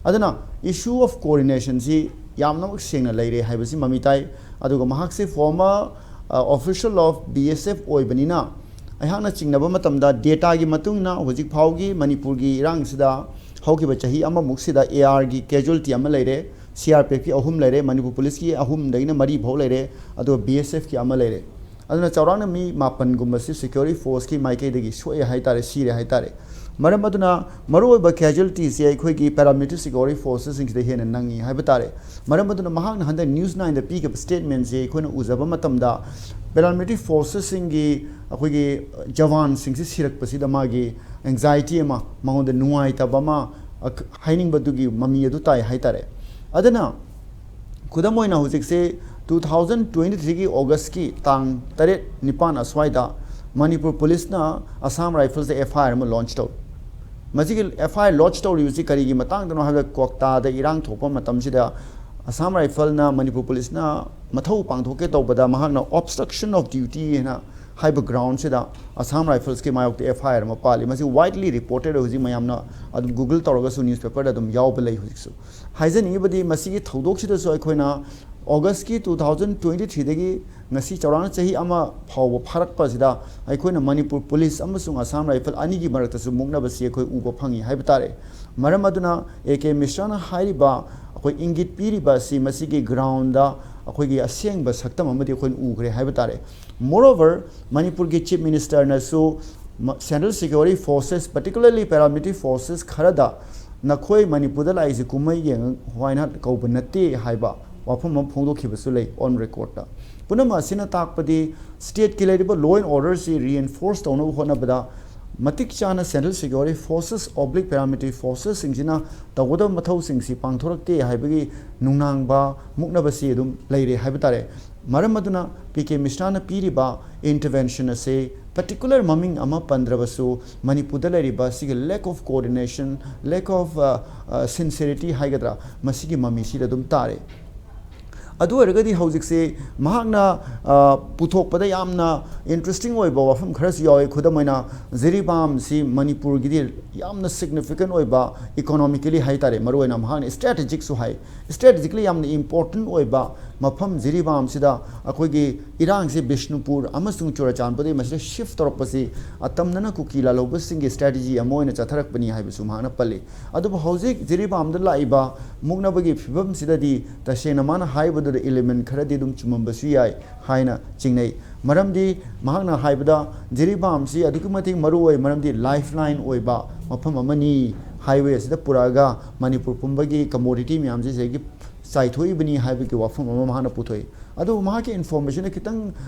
ꯑꯗꯨꯅ issue of coordinationꯁꯤ ꯌꯥꯝꯅꯃꯛ ꯁꯦꯡꯅ ꯂꯩꯔꯦ ꯍꯥꯏꯕꯁꯤ ꯃꯃꯤ ꯇꯥꯏ꯫ ꯑꯗꯨꯒ ꯃꯍꯥꯛꯁꯤ former, ꯑ, official of B S F ꯑꯣꯏꯕꯅꯤꯅ, ꯑꯩꯍꯥꯛꯅ ꯆꯤꯡꯅꯕ ꯃꯇꯝꯗ dataꯒꯤ ꯃꯇꯨꯡ ꯏꯟꯅ ꯍꯧꯖꯤꯛ ꯐꯥꯎꯒꯤ ꯃꯅꯤꯄꯨꯔꯒꯤ ꯏꯔꯥꯡꯁꯤꯗ ꯍꯧꯈꯤꯕ ꯆꯍꯤ ꯑꯃꯃꯨꯛꯁꯤꯗ A Rꯒꯤ casualty ꯑꯃ ꯂꯩꯔꯦ, C R P Fꯀꯤ ꯑꯍꯨꯝ ꯂꯩꯔꯦ, ꯃꯅꯤꯄꯨꯔ ꯄꯨꯂꯤꯁꯀꯤ ꯑꯍꯨꯝꯗꯒꯤꯅ ꯃꯔꯤ ꯐꯥꯎ ꯂꯩꯔꯦ, ꯑꯗꯨꯒ B S Fꯀꯤ ꯑꯃ ꯂꯩꯔꯦ꯫ ꯑꯗꯨꯅ ꯆꯥꯎꯔꯥꯛꯅ ꯃꯤ ꯃꯥꯄꯟꯒꯨꯝꯕꯁꯤ security forceꯀꯤ ꯃꯥꯏꯀꯩꯗꯒꯤ ꯁꯣꯛꯑꯦ ꯍꯥꯏꯇꯥꯔꯦ, ꯁꯤꯔꯦ ꯍꯥꯏꯇꯥꯔꯦ꯫ ꯃꯔꯝ ꯑꯗꯨꯅ ꯃꯔꯨꯑꯣꯏꯕ casualtyꯁꯦ ꯑꯩꯈꯣꯏꯒꯤ paramilitary security forcesꯁꯤꯡꯁꯤꯗ ꯍꯦꯟꯅ ꯅꯪꯉꯤ ꯍꯥꯏꯕ ꯇꯥꯔꯦ꯫ ꯃꯔꯝ ꯑꯗꯨꯅ ꯃꯍꯥꯛꯅ ꯍꯟꯗꯛ News Nineꯗ ꯄꯤꯈꯤꯕ statementꯁꯦ ꯑꯩꯈꯣꯏꯅ ꯎꯖꯕ ꯃꯇꯝꯗ paramilitary forcesꯁꯤꯡꯒꯤ ꯑꯩꯈꯣꯏꯒꯤ ꯖꯋꯥꯟꯁꯤꯡꯁꯤ ꯁꯤꯔꯛꯄꯁꯤꯗ ꯃꯥꯒꯤ anxiety ꯑꯃ, ꯃꯉꯣꯟꯗ ꯅꯨꯡꯉꯥꯏꯇꯕ ꯑꯃ, ꯑ, ꯍꯥꯏꯅꯤꯡꯕꯗꯨꯒꯤ ꯃꯃꯤ ꯑꯗꯨ ꯇꯥꯏ ꯍꯥꯏ ꯇꯥꯔꯦ꯫ ꯑꯗꯨꯅ ꯈꯨꯗꯝ ꯑꯣꯏꯅ ꯍꯧꯖꯤꯛꯁꯦ two thousand twenty threeꯒꯤ Augustꯀꯤ ꯇꯥꯡ ꯇꯔꯦꯠ ꯅꯤꯄꯥꯟ ꯑꯁ꯭ꯋꯥꯏꯗ ꯃꯅꯤꯄꯨꯔ ꯄꯨꯂꯤꯁꯅ Assam Riflesꯇ FIR ꯑꯃ launch ꯇꯧ ꯃꯁꯤꯒꯤ FIR launch ꯇꯧꯔꯤꯕꯁꯤ ꯀꯔꯤꯒꯤ ꯃꯇꯥꯡꯗꯅꯣ ꯍꯥꯏꯕꯗ, ꯀ꯭ꯋꯥꯛꯇꯥꯗ ꯏꯔꯥꯡ ꯊꯣꯛꯄ ꯃꯇꯝꯁꯤꯗ Assam Riflesꯅ ꯃꯅꯤꯄꯨꯔ ꯄꯨꯂꯤꯁꯅ ꯃꯊꯧ ꯄꯥꯡꯊꯣꯛꯀꯦ ꯇꯧꯕꯗ ꯃꯍꯥꯛꯅ obstruction of duty ꯍꯥꯏꯅ ꯍꯥꯏꯕ groundꯁꯤꯗ Assam Riflesꯀꯤ ꯃꯥꯌꯣꯛꯇ FIR ꯑꯃ ꯄꯥꯜꯂꯤ꯫ ꯃꯁꯤ widely reported, ꯍꯧꯖꯤꯛ ꯃꯌꯥꯝꯅ ꯑꯗꯨꯝ Google ꯇꯧꯔꯒꯁꯨ newspaperꯗ ꯑꯗꯨꯝ ꯌꯥꯎꯕ ꯂꯩ ꯍꯧꯖꯤꯛꯁꯨ꯫ ꯍꯥꯏꯖꯅꯤꯡꯉꯤꯕꯗꯤ, ꯃꯁꯤꯒꯤ ꯊꯧꯗꯣꯛꯁꯤꯗꯁꯨ ꯑꯩꯈꯣꯏꯅ Augustꯀꯤ two thousand twenty threeꯗꯒꯤ ꯉꯁꯤ ꯆꯥꯎꯔꯥꯛꯅ ꯆꯍꯤ ꯑꯃ ꯐꯥꯎꯕ ꯐꯥꯔꯛꯄꯁꯤꯗ ꯑꯩꯈꯣꯏꯅ ꯃꯅꯤꯄꯨꯔ ꯄꯨꯂꯤꯁ ꯑꯃꯁꯨꯡ Assam Rifles ꯑꯅꯤꯒꯤ ꯃꯔꯛꯇꯁꯨ ꯃꯨꯛꯅꯕꯁꯤ ꯑꯩꯈꯣꯏ ꯎꯕ ꯐꯪꯉꯤ ꯍꯥꯏꯕ ꯇꯥꯔꯦ꯫ ꯃꯔꯝ ꯑꯗꯨꯅ A K Mishraꯅ ꯍꯥꯏꯔꯤꯕ, ꯑꯩꯈꯣꯏ ꯏꯪꯒꯤꯠ ꯄꯤꯔꯤꯕ ꯑꯁꯤ ꯃꯁꯤꯒꯤ groundꯗ ꯑꯩꯈꯣꯏꯒꯤ ꯑꯁꯦꯡꯕ ꯁꯛꯇꯝ ꯑꯃꯗꯤ ꯑꯩꯈꯣꯏꯅ ꯎꯈ꯭ꯔꯦ ꯍꯥꯏꯕ ꯇꯥꯔꯦ꯫ Moreover, ꯃꯅꯤꯄꯨꯔꯒꯤ Chief Ministerꯅꯁꯨ ꯃ-, Central Security Forces, particularly paramilitary forces ꯈꯔꯗ ꯅꯈꯣꯏ ꯃꯅꯤꯄꯨꯔꯗ ꯂꯥꯛꯏꯁꯤ ꯀꯨꯝꯍꯩ ꯌꯦꯡꯉꯨ ꯍꯥꯏꯅ ꯀꯧꯕ ꯅꯠꯇꯦ ꯍꯥꯏꯕ ꯋꯥꯐꯝ ꯑꯃ ꯐꯣꯡꯗꯣꯛꯈꯤꯕꯁꯨ ꯂꯩ on recordꯇ꯫ ꯄꯨꯝꯅꯃꯛ ꯑꯁꯤꯅ ꯇꯥꯛꯄꯗꯤ stateꯀꯤ ꯂꯩꯔꯤꯕ law and orderꯁꯤ reinforce ꯇꯧꯅꯕ ꯍꯣꯠꯅꯕꯗ ꯃꯇꯤꯛ ꯆꯥꯅ Central Security Forces oblique paramilitary forcesꯁꯤꯡꯁꯤꯅ ꯇꯧꯒꯗꯕ ꯃꯊꯧꯁꯤꯡꯁꯤ ꯄꯥꯡꯊꯣꯔꯛꯇꯦ ꯍꯥꯏꯕꯒꯤ ꯅꯨꯡꯅꯥꯡꯕ ꯃꯨꯛꯅꯕꯁꯤ ꯑꯗꯨꯝ ꯂꯩꯔꯦ ꯍꯥꯏꯕ ꯇꯥꯔꯦ꯫ ꯃꯔꯝ ꯑꯗꯨꯅ P K Mishraꯅ ꯄꯤꯔꯤꯕ intervention ꯑꯁꯤ particular ꯃꯃꯤꯡ ꯑꯃ ꯄꯟꯗ꯭ꯔꯕꯁꯨ ꯃꯅꯤꯄꯨꯔꯗ ꯂꯩꯔꯤꯕ ꯁꯤꯒꯤ lack of coordination, lack of, ꯑ, ꯑ, sincerity ꯍꯥꯏꯒꯗ꯭ꯔꯥ, ꯃꯁꯤꯒꯤ ꯃꯃꯤꯁꯤꯗ ꯑꯗꯨꯝ ꯇꯥꯔꯦ꯫ ꯑꯗꯨ ꯑꯣꯏꯔꯒꯗꯤ ꯍꯧꯖꯤꯛꯁꯤ ꯃꯍꯥꯛꯅ, ꯑ, ꯄꯨꯊꯣꯛꯄꯗ ꯌꯥꯝꯅ interesting ꯑꯣꯏꯕ ꯋꯥꯐꯝ ꯈꯔꯁꯨ ꯌꯥꯎꯋꯤ꯫ ꯈꯨꯗꯝ ꯑꯣꯏꯅ, ꯖꯤꯔꯤꯕꯥꯝꯁꯤ ꯃꯅꯤꯄꯨꯔꯒꯤꯗꯤ ꯌꯥꯝꯅ significant ꯑꯣꯏꯕ, economically ꯍꯥꯏ ꯇꯥꯔꯦ, ꯃꯔꯨꯑꯣꯏꯅ ꯃꯍꯥꯛꯅ strategicꯁꯨ ꯍꯥꯏ꯫ Strategically ꯌꯥꯝꯅ important ꯑꯣꯏꯕ ꯃꯐꯝ ꯖꯤꯔꯤꯕꯥꯝꯁꯤꯗ ꯑꯩꯈꯣꯏꯒꯤ ꯏꯔꯥꯡꯁꯤ ꯕꯤꯁꯅꯨꯄꯨꯔ ꯑꯃꯁꯨꯡ ꯆꯨꯔꯆꯥꯟꯄꯨꯔꯗꯒꯤ ꯃꯁꯤꯗ shift ꯇꯧꯔꯛꯄꯁꯤ ꯑꯇꯝꯅꯅ ꯀꯨꯀꯤ ꯂꯥꯜꯍꯧꯕꯁꯤꯡꯒꯤ strategy ꯑꯃ ꯑꯣꯏꯅ ꯆꯠꯊꯔꯛꯄꯅꯤ ꯍꯥꯏꯕꯁꯨ ꯃꯍꯥꯛꯅ ꯄꯜꯂꯤ꯫ ꯑꯗꯨꯕꯨ ꯍꯧꯖꯤꯛ ꯖꯤꯔꯤꯕꯥꯝꯗ ꯂꯥꯛꯏꯕ ꯃꯨꯛꯅꯕꯒꯤ ꯐꯤꯕꯝꯁꯤꯗꯗꯤ ꯇꯁꯦꯡꯅ ꯃꯥꯅ ꯍꯥꯏꯕꯗꯨꯗ element ꯈꯔꯗꯤ ꯑꯗꯨꯝ ꯆꯨꯝꯃꯝꯕꯁꯨ ꯌꯥꯏ ꯍꯥꯏꯅ ꯆꯤꯡꯅꯩ꯫ ꯃꯔꯝꯗꯤ ꯃꯍꯥꯛꯅ ꯍꯥꯏꯕꯗ ꯖꯤꯔꯤꯕꯥꯝꯁꯤ ꯑꯗꯨꯛꯀꯤ ꯃꯇꯤꯛ ꯃꯔꯨ ꯑꯣꯏ, ꯃꯔꯝꯗꯤ lifeline ꯑꯣꯏꯕ ꯃꯐꯝ ꯑꯃꯅꯤ꯫ Highway ꯑꯁꯤꯗ ꯄꯨꯔꯛꯑꯒ ꯃꯅꯤꯄꯨꯔ ꯄꯨꯝꯕꯒꯤ commodity ꯃꯌꯥꯝꯁꯤ ꯁꯤꯗꯒꯤ ꯆꯥꯏꯊꯣꯛꯏꯕꯅꯤ ꯍꯥꯏꯕꯒꯤ ꯋꯥꯐꯝ ꯑꯃ ꯃꯍꯥꯛꯅ ꯄꯨꯊꯣꯛꯏ꯫ ꯑꯗꯨꯕꯨ ꯃꯍꯥꯛꯀꯤ information ꯈꯤꯇꯪ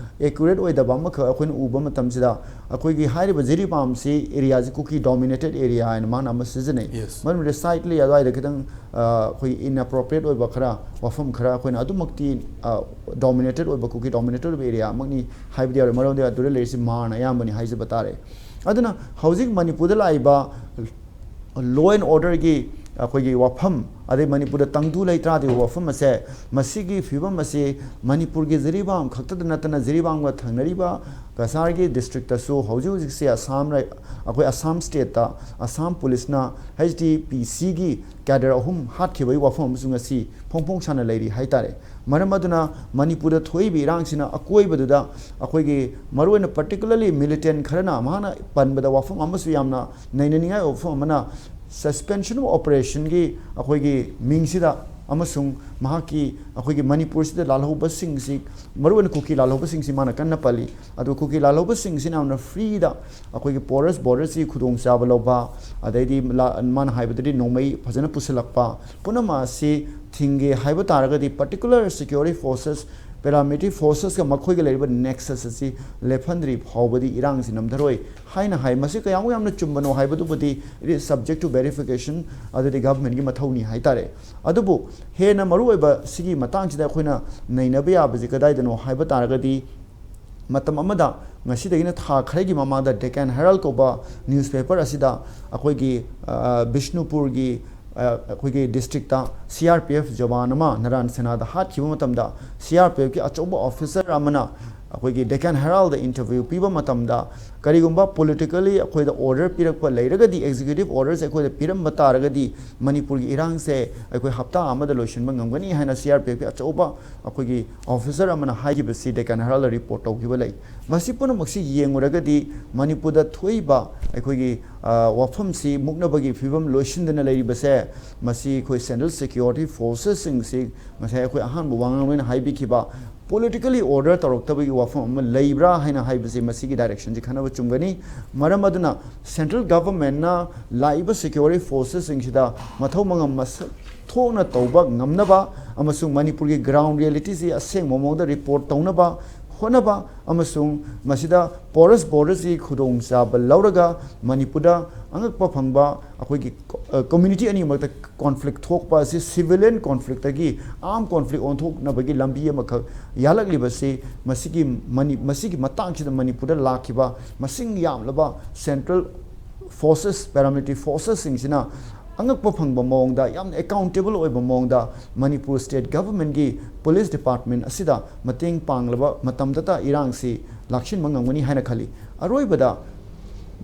accurate ꯑꯣꯏꯗꯕ ꯑꯃꯈꯛ ꯑꯩꯈꯣꯏꯅ ꯎꯕ ꯃꯇꯝꯁꯤꯗ, ꯑꯩꯈꯣꯏꯒꯤ ꯍꯥꯏꯔꯤꯕ ꯖꯤꯔꯤꯕꯥꯝꯁꯤ area ꯁꯤ ꯀꯨꯀꯤ dominated area ꯍꯥꯏꯅ ꯃꯥꯅ ꯑꯃ ꯁꯤꯖꯤꯟꯅꯩ꯫ Yes. ꯃꯔꯝꯗꯤ slightly ꯑꯗꯨꯋꯥꯏꯗ ꯈꯤꯇꯪ, ꯑ, ꯑꯩꯈꯣꯏ inappropriate ꯑꯣꯏꯕ ꯈꯔ, ꯋꯥꯐꯝ ꯈꯔ ꯑꯩꯈꯣꯏꯅ ꯑꯗꯨꯃꯛꯇꯤ, ꯑ, dominated ꯑꯣꯏꯕ, ꯀꯨꯀꯤ dominated ꯑꯣꯏꯕ area ꯃꯛꯅꯤ ꯍꯥꯏꯕꯗꯤ ꯌꯥꯔꯣꯏ꯫ ꯃꯔꯝꯗꯤ ꯑꯗꯨꯗ ꯂꯩꯔꯤꯁꯤ ꯃꯥꯔꯅ ꯑꯌꯥꯝꯕꯅꯤ ꯍꯥꯏꯖꯕ ꯇꯥꯔꯦ꯫ ꯑꯗꯨꯅ ꯍꯧꯖꯤꯛ ꯃꯅꯤꯄꯨꯔꯗ ꯂꯥꯛꯏꯕ law and order ꯒꯤ ꯑꯩꯈꯣꯏꯒꯤ ꯋꯥꯐꯝ, ꯑꯗꯩ ꯃꯅꯤꯄꯨꯔꯗ ꯇꯪꯗꯨ ꯂꯩꯇꯥꯗꯕ ꯋꯥꯐꯝ ꯑꯁꯦ, ꯃꯁꯤꯒꯤ ꯐꯤꯕꯝ ꯑꯁꯤ ꯃꯅꯤꯄꯨꯔꯒꯤ ꯖꯤꯔꯤꯕꯥꯝ ꯈꯛꯇꯗ ꯅꯠꯇꯅ ꯖꯤꯔꯤꯕꯥꯝꯒ ꯊꯪꯅꯔꯤꯕ ꯀꯁꯥꯔꯒꯤ district ꯇꯁꯨ ꯍꯧꯖꯤꯛ ꯍꯧꯖꯤꯛꯁꯦ ꯑꯁꯥꯝ ꯔꯥꯏ-, ꯑꯩꯈꯣꯏ ꯑꯁꯥꯝ state ꯇ ꯑꯁꯥꯝ ꯄꯨꯂꯤꯁꯅ H D P C ꯒꯤ cadre ꯑꯍꯨꯝ ꯍꯥꯠꯈꯤꯕꯒꯤ ꯋꯥꯐꯝ ꯑꯃꯁꯨ ꯉꯁꯤ ꯐꯣꯡ ꯐꯣꯡ ꯁꯥꯅ ꯂꯩꯔꯤ ꯍꯥꯏꯇꯥꯔꯦ꯫ ꯃꯔꯝ ꯑꯗꯨꯅ ꯃꯅꯤꯄꯨꯔꯗ ꯊꯣꯛꯏꯕ ꯏꯔꯥꯡꯁꯤꯅ ꯑꯀꯣꯏꯕꯗꯨꯗ ꯑꯩꯈꯣꯏꯒꯤ ꯃꯔꯨꯑꯣꯏꯅ particularly militant ꯈꯔꯅ ꯃꯍꯥꯛꯅ ꯄꯟꯕꯗ ꯋꯥꯐꯝ ꯑꯃꯁꯨ ꯌꯥꯝꯅ ꯅꯩꯅꯅꯤꯡꯉꯥꯏ ꯑꯣꯏꯕ ꯋꯥꯐꯝ ꯑꯃꯅ, suspension of operation ꯒꯤ ꯑꯩꯈꯣꯏꯒꯤ ꯃꯤꯡꯁꯤꯗ ꯑꯃꯁꯨꯡ ꯃꯍꯥꯛꯀꯤ ꯑꯩꯈꯣꯏꯒꯤ ꯃꯅꯤꯄꯨꯔꯁꯤꯗ ꯂꯥꯜꯍꯧꯕꯁꯤꯡꯁꯤ, ꯃꯔꯨꯑꯣꯏꯅ ꯀꯨꯀꯤ ꯂꯥꯜꯍꯧꯕꯁꯤꯡꯁꯤ ꯃꯥꯅ ꯀꯟꯅ ꯄꯜꯂꯤ꯫ ꯑꯗꯨ ꯀꯨꯀꯤ ꯂꯥꯜꯍꯧꯕꯁꯤꯡꯁꯤꯅ ꯌꯥꯝꯅ free ꯗ ꯑꯩꯈꯣꯏꯒꯤ porous border ꯁꯤ ꯈꯨꯗꯣꯡꯆꯥꯕ ꯂꯧꯕ, ꯑꯗꯩꯗꯤ ꯂꯥ-, ꯃꯥꯅ ꯍꯥꯏꯕꯗꯗꯤ ꯅꯣꯡꯃꯩ ꯐꯖꯅ ꯄꯨꯁꯤꯜꯂꯛꯄ, ꯄꯨꯝꯅꯃꯛ ꯑꯁꯤ ꯊꯤꯡꯒꯦ ꯍꯥꯏꯕ ꯇꯥꯔꯒꯗꯤ particular security forces, paramilitary forces ꯀ ꯃꯈꯣꯏꯒ ꯂꯩꯔꯤꯕ nexus ꯑꯁꯤ ꯂꯦꯞꯍꯟꯗ꯭ꯔꯤ ꯐꯥꯎꯕꯗꯤ ꯏꯔꯥꯡꯁꯤ ꯅꯝꯊꯔꯣꯏ ꯍꯥꯏꯅ ꯍꯥꯏ꯫ ꯃꯁꯤ ꯀꯌꯥꯃꯨꯛ ꯌꯥꯝꯅ ꯆꯨꯝꯕꯅꯣ ꯍꯥꯏꯕꯗꯨꯕꯨꯗꯤ it is subject to verification, ꯑꯗꯨꯗꯤ government ꯀꯤ ꯃꯊꯧꯅꯤ ꯍꯥꯏꯇꯥꯔꯦ꯫ ꯑꯗꯨꯕꯨ ꯍꯦꯟꯅ ꯃꯔꯨꯑꯣꯏꯕ ꯁꯤꯒꯤ ꯃꯇꯥꯡꯁꯤꯗ ꯑꯩꯈꯣꯏꯅ ꯅꯩꯅꯕ ꯌꯥꯕꯁꯤ ꯀꯗꯥꯏꯗꯅꯣ ꯍꯥꯏꯕ ꯇꯥꯔꯒꯗꯤ, ꯃꯇꯝ ꯑꯃꯗ ꯉꯁꯤꯗꯒꯤꯅ ꯊꯥ ꯈꯔꯒꯤ ꯃꯃꯥꯡꯗ Deccan Herald ꯀꯧꯕ newspaper ꯑꯁꯤꯗ ꯑꯩꯈꯣꯏꯒꯤ, ꯑ, ꯕꯤꯁꯅꯨꯄꯨꯔꯒꯤ, ꯑ, ꯑꯩꯈꯣꯏꯒꯤ district ꯇ C R P F Jawan ꯑꯃ ꯅꯔꯥꯟ ꯁꯦꯅꯥꯗ ꯍꯥꯠꯈꯤꯕ ꯃꯇꯝꯗ C R P F ꯀꯤ ꯑꯆꯧꯕ officer ꯑꯃꯅ ꯑꯩꯈꯣꯏꯒꯤ Deccan Herald ꯗ interview ꯄꯤꯕ ꯃꯇꯝꯗ, ꯀꯔꯤꯒꯨꯝꯕ politically ꯑꯩꯈꯣꯏꯗ order ꯄꯤꯔꯛꯄ ꯂꯩꯔꯒꯗꯤ, executive orders ꯑꯩꯈꯣꯏꯗ ꯄꯤꯔꯝꯕ ꯇꯥꯔꯒꯗꯤ, ꯃꯅꯤꯄꯨꯔꯒꯤ ꯏꯔꯥꯡꯁꯦ ꯑꯩꯈꯣꯏ ꯍꯞꯇꯥ ꯑꯃꯗ ꯂꯣꯏꯁꯤꯟꯕ ꯉꯝꯒꯅꯤ ꯍꯥꯏꯅ C R P F ꯀꯤ ꯑꯆꯧꯕ ꯑꯩꯈꯣꯏꯒꯤ officer ꯑꯃꯅ ꯍꯥꯏꯈꯤꯕꯁꯤ Deccan Herald ꯗ report ꯇꯧꯈꯤꯕ ꯂꯩ꯫ ꯃꯁꯤ ꯄꯨꯝꯅꯃꯛꯁꯤ ꯌꯦꯡꯉꯨꯔꯒꯗꯤ, ꯃꯅꯤꯄꯨꯔꯗ ꯊꯣꯛꯏꯕ ꯑꯩꯈꯣꯏꯒꯤ, ꯑ, ꯋꯥꯐꯝꯁꯤ ꯃꯨꯛꯅꯕꯒꯤ ꯐꯤꯕꯝ ꯂꯣꯏꯁꯤꯟꯗꯅ ꯂꯩꯔꯤꯕꯁꯦ, ꯃꯁꯤ ꯑꯩꯈꯣꯏ central security forces ꯁꯤꯡꯁꯤ, ꯉꯁꯥꯏ ꯑꯩꯈꯣꯏ ꯑꯍꯥꯟꯕ ꯋꯥꯉꯥꯡꯂꯣꯏꯅ ꯍꯥꯏꯕꯤꯈꯤꯕ, politically order ꯇꯧꯔꯛꯇꯕꯒꯤ ꯋꯥꯐꯝ ꯑꯃ ꯂꯩꯕ꯭ꯔꯥ ꯍꯥꯏꯅ ꯍꯥꯏꯕꯁꯤ, ꯃꯁꯤꯒꯤ direction ꯁꯤ ꯈꯟꯅꯕ ꯆꯨꯝꯒꯅꯤ꯫ ꯃꯔꯝ ꯑꯗꯨꯅ central government ꯅ ꯂꯥꯛꯏꯕ security forces ꯁꯤꯡꯁꯤꯗ ꯃꯊꯧ ꯃꯉꯝ ꯃꯁꯛ ꯊꯣꯛꯅ ꯇꯧꯕ ꯉꯝꯅꯕ ꯑꯃꯁꯨꯡ ꯃꯅꯤꯄꯨꯔꯒꯤ ground reality ꯁꯤ ꯑꯁꯦꯡꯕ ꯃꯑꯣꯡꯗ report ꯇꯧꯅꯕ ꯍꯣꯠꯅꯕ, ꯑꯃꯁꯨꯡ ꯃꯁꯤꯗ porous border ꯁꯤ ꯈꯨꯗꯣꯡꯆꯥꯕ ꯂꯧꯔꯒ ꯃꯅꯤꯄꯨꯔꯗ ꯑꯉꯛꯄ ꯐꯪꯕ ꯑꯩꯈꯣꯏꯒꯤ, ꯑ, community ꯑꯅꯤꯃꯛꯇ conflict ꯊꯣꯛꯄ ꯑꯁꯤ civilian conflict ꯇꯒꯤ armed conflict ꯑꯣꯟꯊꯣꯛꯅꯕꯒꯤ ꯂꯝꯕꯤ ꯑꯃꯈꯛ ꯌꯥꯜꯂꯛꯂꯤꯕꯁꯤ, ꯃꯁꯤꯒꯤ ꯃꯅꯤ-, ꯃꯁꯤꯒꯤ ꯃꯇꯥꯡꯁꯤꯗ ꯃꯅꯤꯄꯨꯔꯗ ꯂꯥꯛꯈꯤꯕ ꯃꯁꯤꯡ ꯌꯥꯝꯂꯕ central forces, paramilitary forces ꯁꯤꯡꯁꯤꯅ ꯑꯉꯛꯄ ꯐꯪꯕ ꯃꯑꯣꯡꯗ, ꯌꯥꯝꯅ accountable ꯑꯣꯏꯕ ꯃꯑꯣꯡꯗ ꯃꯅꯤꯄꯨꯔ state government ꯀꯤ police department ꯑꯁꯤꯗ ꯃꯇꯦꯡ ꯄꯥꯡꯂꯕ ꯃꯇꯝꯗꯇ ꯏꯔꯥꯡꯁꯤ ꯂꯥꯛꯁꯤꯟꯕ ꯉꯝꯒꯅꯤ ꯍꯥꯏꯅ ꯈꯜꯂꯤ꯫ ꯑꯔꯣꯏꯕꯗ,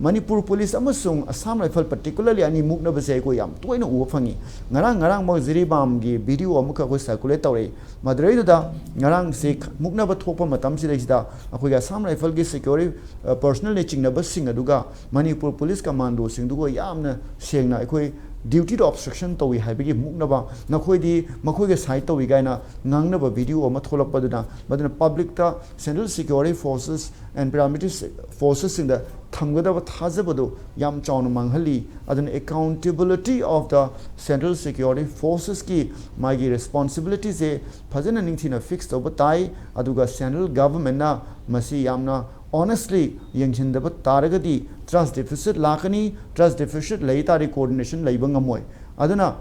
ꯃꯅꯤꯄꯨꯔ police ꯑꯃꯁꯨꯡ Assam Rifle particularly ꯑꯅꯤ ꯃꯨꯛꯅꯕꯁꯦ ꯑꯩꯈꯣꯏ ꯌꯥꯝ ꯇꯣꯏꯅ ꯎꯕ ꯐꯪꯉꯤ꯫ ꯉꯔꯥꯡ, ꯉꯔꯥꯡꯃꯛ ꯖꯤꯔꯤꯕꯥꯝꯒꯤ video ꯑꯃꯈꯛ ꯑꯩꯈꯣꯏ circulate ꯇꯧꯔꯛꯏ꯫ ꯃꯗꯨꯗꯩꯗꯨꯗ ꯉꯔꯥꯡꯁꯤ ꯃꯨꯛꯅꯕ ꯊꯣꯛꯄ ꯃꯇꯝꯁꯤꯗꯩꯁꯤꯗ ꯑꯩꯈꯣꯏꯒꯤ Assam Rifle ꯒꯤ security, ꯑ, personnel ꯅ ꯆꯤꯡꯅꯕꯁꯤꯡ ꯑꯗꯨꯒ ꯃꯅꯤꯄꯨꯔ police commando ꯁꯤꯡꯗꯨꯒ ꯌꯥꯝꯅ ꯁꯦꯡꯅ ꯑꯩꯈꯣꯏ duty ꯗ obstruction ꯇꯧꯏ ꯍꯥꯏꯕꯒꯤ ꯃꯨꯛꯅꯕ, ꯅꯈꯣꯏꯗꯤ ꯃꯈꯣꯏꯒ side ꯇꯧꯏ ꯀꯥꯏꯅ ꯉꯥꯡꯅꯕ video ꯑꯃ ꯊꯣꯛꯂꯛꯄꯗꯨꯅ, ꯃꯗꯨꯅ public ꯇ central security forces and paramilitary forces ꯁꯤꯡꯗ ꯊꯝꯒꯗꯕ ꯊꯥꯖꯕꯗꯨ ꯌꯥꯝ ꯆꯥꯎꯅ ꯃꯥꯡꯍꯜꯂꯤ꯫ ꯑꯗꯨꯅ accountability of the central security forces ꯀꯤ ꯃꯥꯒꯤ responsibility ꯁꯦ ꯐꯖꯅ ꯅꯤꯡꯊꯤꯅ fix ꯇꯧꯕ ꯇꯥꯏ꯫ ꯑꯗꯨꯒ central government ꯅ ꯃꯁꯤ ꯌꯥꯝꯅ honestly ꯌꯦꯡꯁꯤꯟꯗꯕ ꯇꯥꯔꯒꯗꯤ trust deficit ꯂꯥꯛꯀꯅꯤ꯫ Trust deficit ꯂꯩ ꯇꯥꯔꯗꯤ coordination ꯂꯩꯕ ꯉꯝꯃꯣꯏ꯫ ꯑꯗꯨꯅ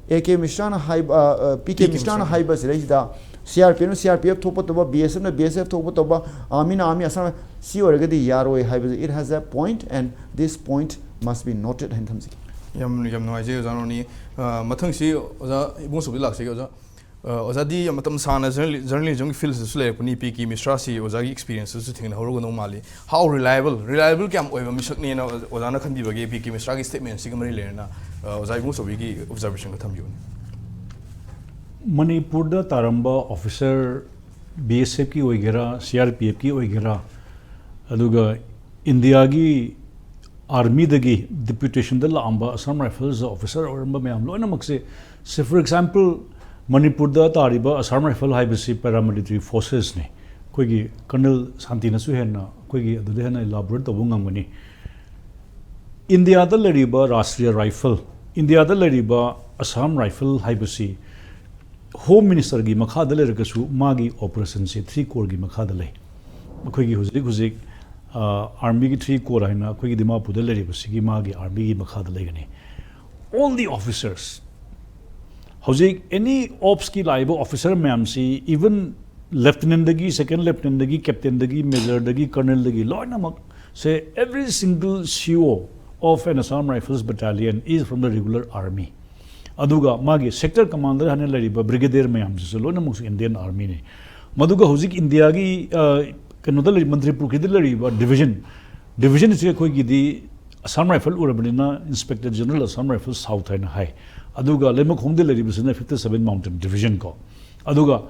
A K ꯃꯤꯁ꯭ꯔꯥꯅ ꯍꯥꯏꯕ, ꯑ, ꯑ, P K ꯃꯤꯁ꯭ꯔꯥꯅ ꯍꯥꯏꯕ ꯁꯤꯗꯩꯁꯤꯗ C R P F ꯅ C R P F ꯊꯣꯛꯄ ꯇꯧꯕ, B S F ꯅ B S F ꯊꯣꯛꯄ ꯇꯧꯕ, army ꯅ army, Assam, ꯁꯤ ꯑꯣꯏꯔꯒꯗꯤ ꯌꯥꯔꯣꯏ ꯍꯥꯏꯕꯁꯦ, it has a point and this point must be noted ꯍꯥꯏꯅ ꯊꯝꯖꯒꯦ꯫ ꯌꯥꯝ, ꯌꯥꯝ ꯅꯨꯡꯉꯥꯏꯖꯩ ꯑꯣꯖꯥ ꯔꯣꯅꯤ꯫ ꯑ, ꯃꯊꯪꯁꯤ ꯑꯣꯖꯥ ꯏꯕꯨꯡꯉꯣ ꯁꯣꯕꯤꯗ ꯂꯥꯛꯆꯒꯦ ꯑꯣꯖꯥ꯫ ꯑ, ꯑꯣꯖꯥꯗꯤ ꯃꯇꯝ ꯁꯥꯡꯅ ꯖꯔꯅꯦꯂꯤ-, ꯖꯔꯅꯦꯂꯤꯖꯝꯒꯤ ꯐꯤꯜꯁꯤꯗꯁꯨ ꯂꯩꯔꯛꯄꯅꯤ, ꯄꯤ ꯀꯦ ꯃꯤꯁ꯭ꯔꯥꯁꯤ ꯑꯣꯖꯥꯒꯤ ꯑꯦꯛꯁꯄꯤꯔꯤꯌꯦꯟꯁꯇꯁꯨ ꯊꯦꯡꯅꯍꯧꯔꯒꯗꯧ ꯃꯥꯜꯂꯤ꯫ How reliable, ꯔꯤꯂꯥꯏꯕꯜ ꯀꯌꯥꯝ ꯑꯣꯏꯕ ꯃꯤꯁꯛꯅꯦꯅ ꯑꯣꯖꯥꯅ ꯈꯟꯕꯤꯕꯒꯦ ꯄꯤ ꯀꯦ ꯃꯤꯁ꯭ꯔꯥꯒꯤ ꯁ꯭ꯇꯦꯠꯃꯦꯟꯁꯤꯒ ꯃꯔꯤ ꯂꯩꯅꯅ? ꯑ, ꯑꯣꯖꯥ ꯏꯕꯨꯡꯉꯣꯆꯧꯕꯤꯒꯤ ꯑꯣꯕꯖꯥꯔꯕꯦꯁꯟꯒ ꯊꯝꯕꯤꯌꯨꯅꯦ꯫ ꯃꯅꯤꯄꯨꯔꯗ ꯇꯥꯔꯝꯕ ꯑꯣꯐꯤꯁꯔ, ꯕꯤ ꯑꯦꯁ ꯑꯦꯐꯀꯤ ꯑꯣꯏꯒꯦꯔꯥ, ꯁꯤ ꯑꯥꯔ ꯄꯤ ꯑꯦꯐꯀꯤ ꯑꯣꯏꯒꯦꯔꯥ, ꯑꯗꯨꯒ ꯏꯟꯗꯤꯌꯥꯒꯤ ꯑꯥꯔꯃꯤꯗꯒꯤ ꯗꯤꯄ꯭ꯌꯨꯇꯦꯁꯟꯗ ꯂꯥꯛꯑꯝꯕ ꯑꯁꯥꯝ ꯔꯥꯏꯐꯜꯁ ꯑꯣꯐꯤꯁꯔ ꯑꯣꯏꯔꯝꯕ ꯃꯌꯥꯝ ꯂꯣꯏꯅꯃꯛꯁꯦ, ꯁꯦ, for example, ꯃꯅꯤꯄꯨꯔꯗ ꯇꯥꯔꯤꯕ ꯑꯁꯥꯝ ꯔꯥꯏꯐꯜ ꯍꯥꯏꯕꯁꯤ ꯄꯦꯔꯥꯃꯤꯂꯤꯇꯔꯤ ꯐꯣꯔꯁꯦꯁꯅꯤ꯫ ꯑꯩꯈꯣꯏꯒꯤ ꯀꯔꯅꯦꯜ ꯁꯥꯟꯇꯤꯅꯁꯨ ꯍꯦꯟꯅ ꯑꯩꯈꯣꯏꯒꯤ ꯑꯗꯨꯗ ꯍꯦꯟꯅ ꯏꯂꯥꯕꯣꯔꯦꯠ ꯇꯧꯕ ꯉꯝꯒꯅꯤ꯫ ꯏꯟꯗꯤꯌꯥꯗ ꯂꯩꯔꯤꯕ ꯔꯥꯁꯇ꯭ꯔꯤꯌ ꯔꯥꯏꯐꯜ, ꯏꯟꯗꯤꯌꯥꯗ ꯂꯩꯔꯤꯕ ꯑꯁꯥꯝ ꯔꯥꯏꯐꯜ ꯍꯥꯏꯕꯁꯤ ꯍꯣꯝ ꯃꯤꯅꯤꯁꯇꯔꯒꯤ ꯃꯈꯥꯗ ꯂꯩꯔꯒꯁꯨ ꯃꯥꯒꯤ ꯑꯣꯄꯔꯦꯁꯟꯁꯤ ꯊ꯭ꯔꯤ ꯀꯣꯔꯒꯤ ꯃꯈꯥꯗ ꯂꯩ꯫ ꯑꯩꯈꯣꯏꯒꯤ ꯍꯧꯖꯤꯛ ꯍꯧꯖꯤꯛ, ꯑ, ꯑꯥꯔꯃꯤꯒꯤ ꯊ꯭ꯔꯤ ꯀꯣꯔ ꯍꯥꯏꯅ ꯑꯩꯈꯣꯏꯒꯤ ꯗꯤꯃꯥꯄꯨꯔꯗ ꯂꯩꯔꯤꯕꯁꯤꯒꯤ ꯃꯥꯒꯤ ꯑꯥꯔꯃꯤꯒꯤ ꯃꯈꯥꯗ ꯂꯩꯒꯅꯤ꯫ All the officers, ꯍꯧꯖꯤꯛ ꯑꯦꯅꯤ ꯑꯣꯞꯁꯀꯤ ꯂꯥꯛꯏꯕ ꯑꯣꯐꯤꯁꯔ ꯃꯌꯥꯝꯁꯤ, ꯏꯚꯟ ꯂꯦꯐꯇꯤꯅꯦꯟꯗꯒꯤ, ꯁꯦꯀꯦꯟ ꯂꯦꯐꯇꯤꯅꯦꯟꯗꯒꯤ, ꯀꯦꯞꯇꯦꯟꯗꯒꯤ, ꯃꯦꯖꯔꯗꯒꯤ, ꯀꯔꯅꯦꯜꯗꯒꯤ ꯂꯣꯏꯅꯃꯛ ꯁꯦ, every single C O of an Assam Rifles battalion is from the regular army. ꯑꯗꯨꯒ ꯃꯥꯒꯤ ꯁꯦꯛꯇꯔ ꯀꯃꯥꯟꯗꯔ ꯍꯥꯏꯅ ꯂꯩꯔꯤꯕ ꯕ꯭ꯔꯤꯒꯦꯗꯤꯌꯔ ꯃꯌꯥꯝꯁꯤꯁꯨ ꯂꯣꯏꯅꯃꯛꯁꯨ ꯏꯟꯗꯤꯌꯟ ꯑꯥꯔꯃꯤꯅꯤ꯫ ꯃꯗꯨꯒ ꯍꯧꯖꯤꯛ ꯏꯟꯗꯤꯌꯥꯒꯤ, ꯑ, ꯀꯩꯅꯣꯗ ꯂꯩꯔꯤ, ꯃꯟꯇ꯭ꯔꯤꯄꯨꯈ꯭ꯔꯤꯗ ꯂꯩꯔꯤꯕ ꯗꯤꯕꯤꯖꯟ, ꯗꯤꯕꯤꯖꯟꯁꯦ ꯑꯩꯈꯣꯏꯒꯤꯗꯤ ꯑꯁꯥꯝ ꯔꯥꯏꯐꯜ ꯑꯣꯏꯔꯕꯅꯤꯅ inspector general Assam rifle south ꯍꯥꯏꯅ ꯍꯥꯏ꯫ ꯑꯗꯨꯒ ꯂꯩꯃꯈꯣꯡꯗ ꯂꯩꯔꯤꯕꯁꯤꯅ fifty seven Mountain Division ꯀꯣ꯫ ꯑꯗꯨꯒ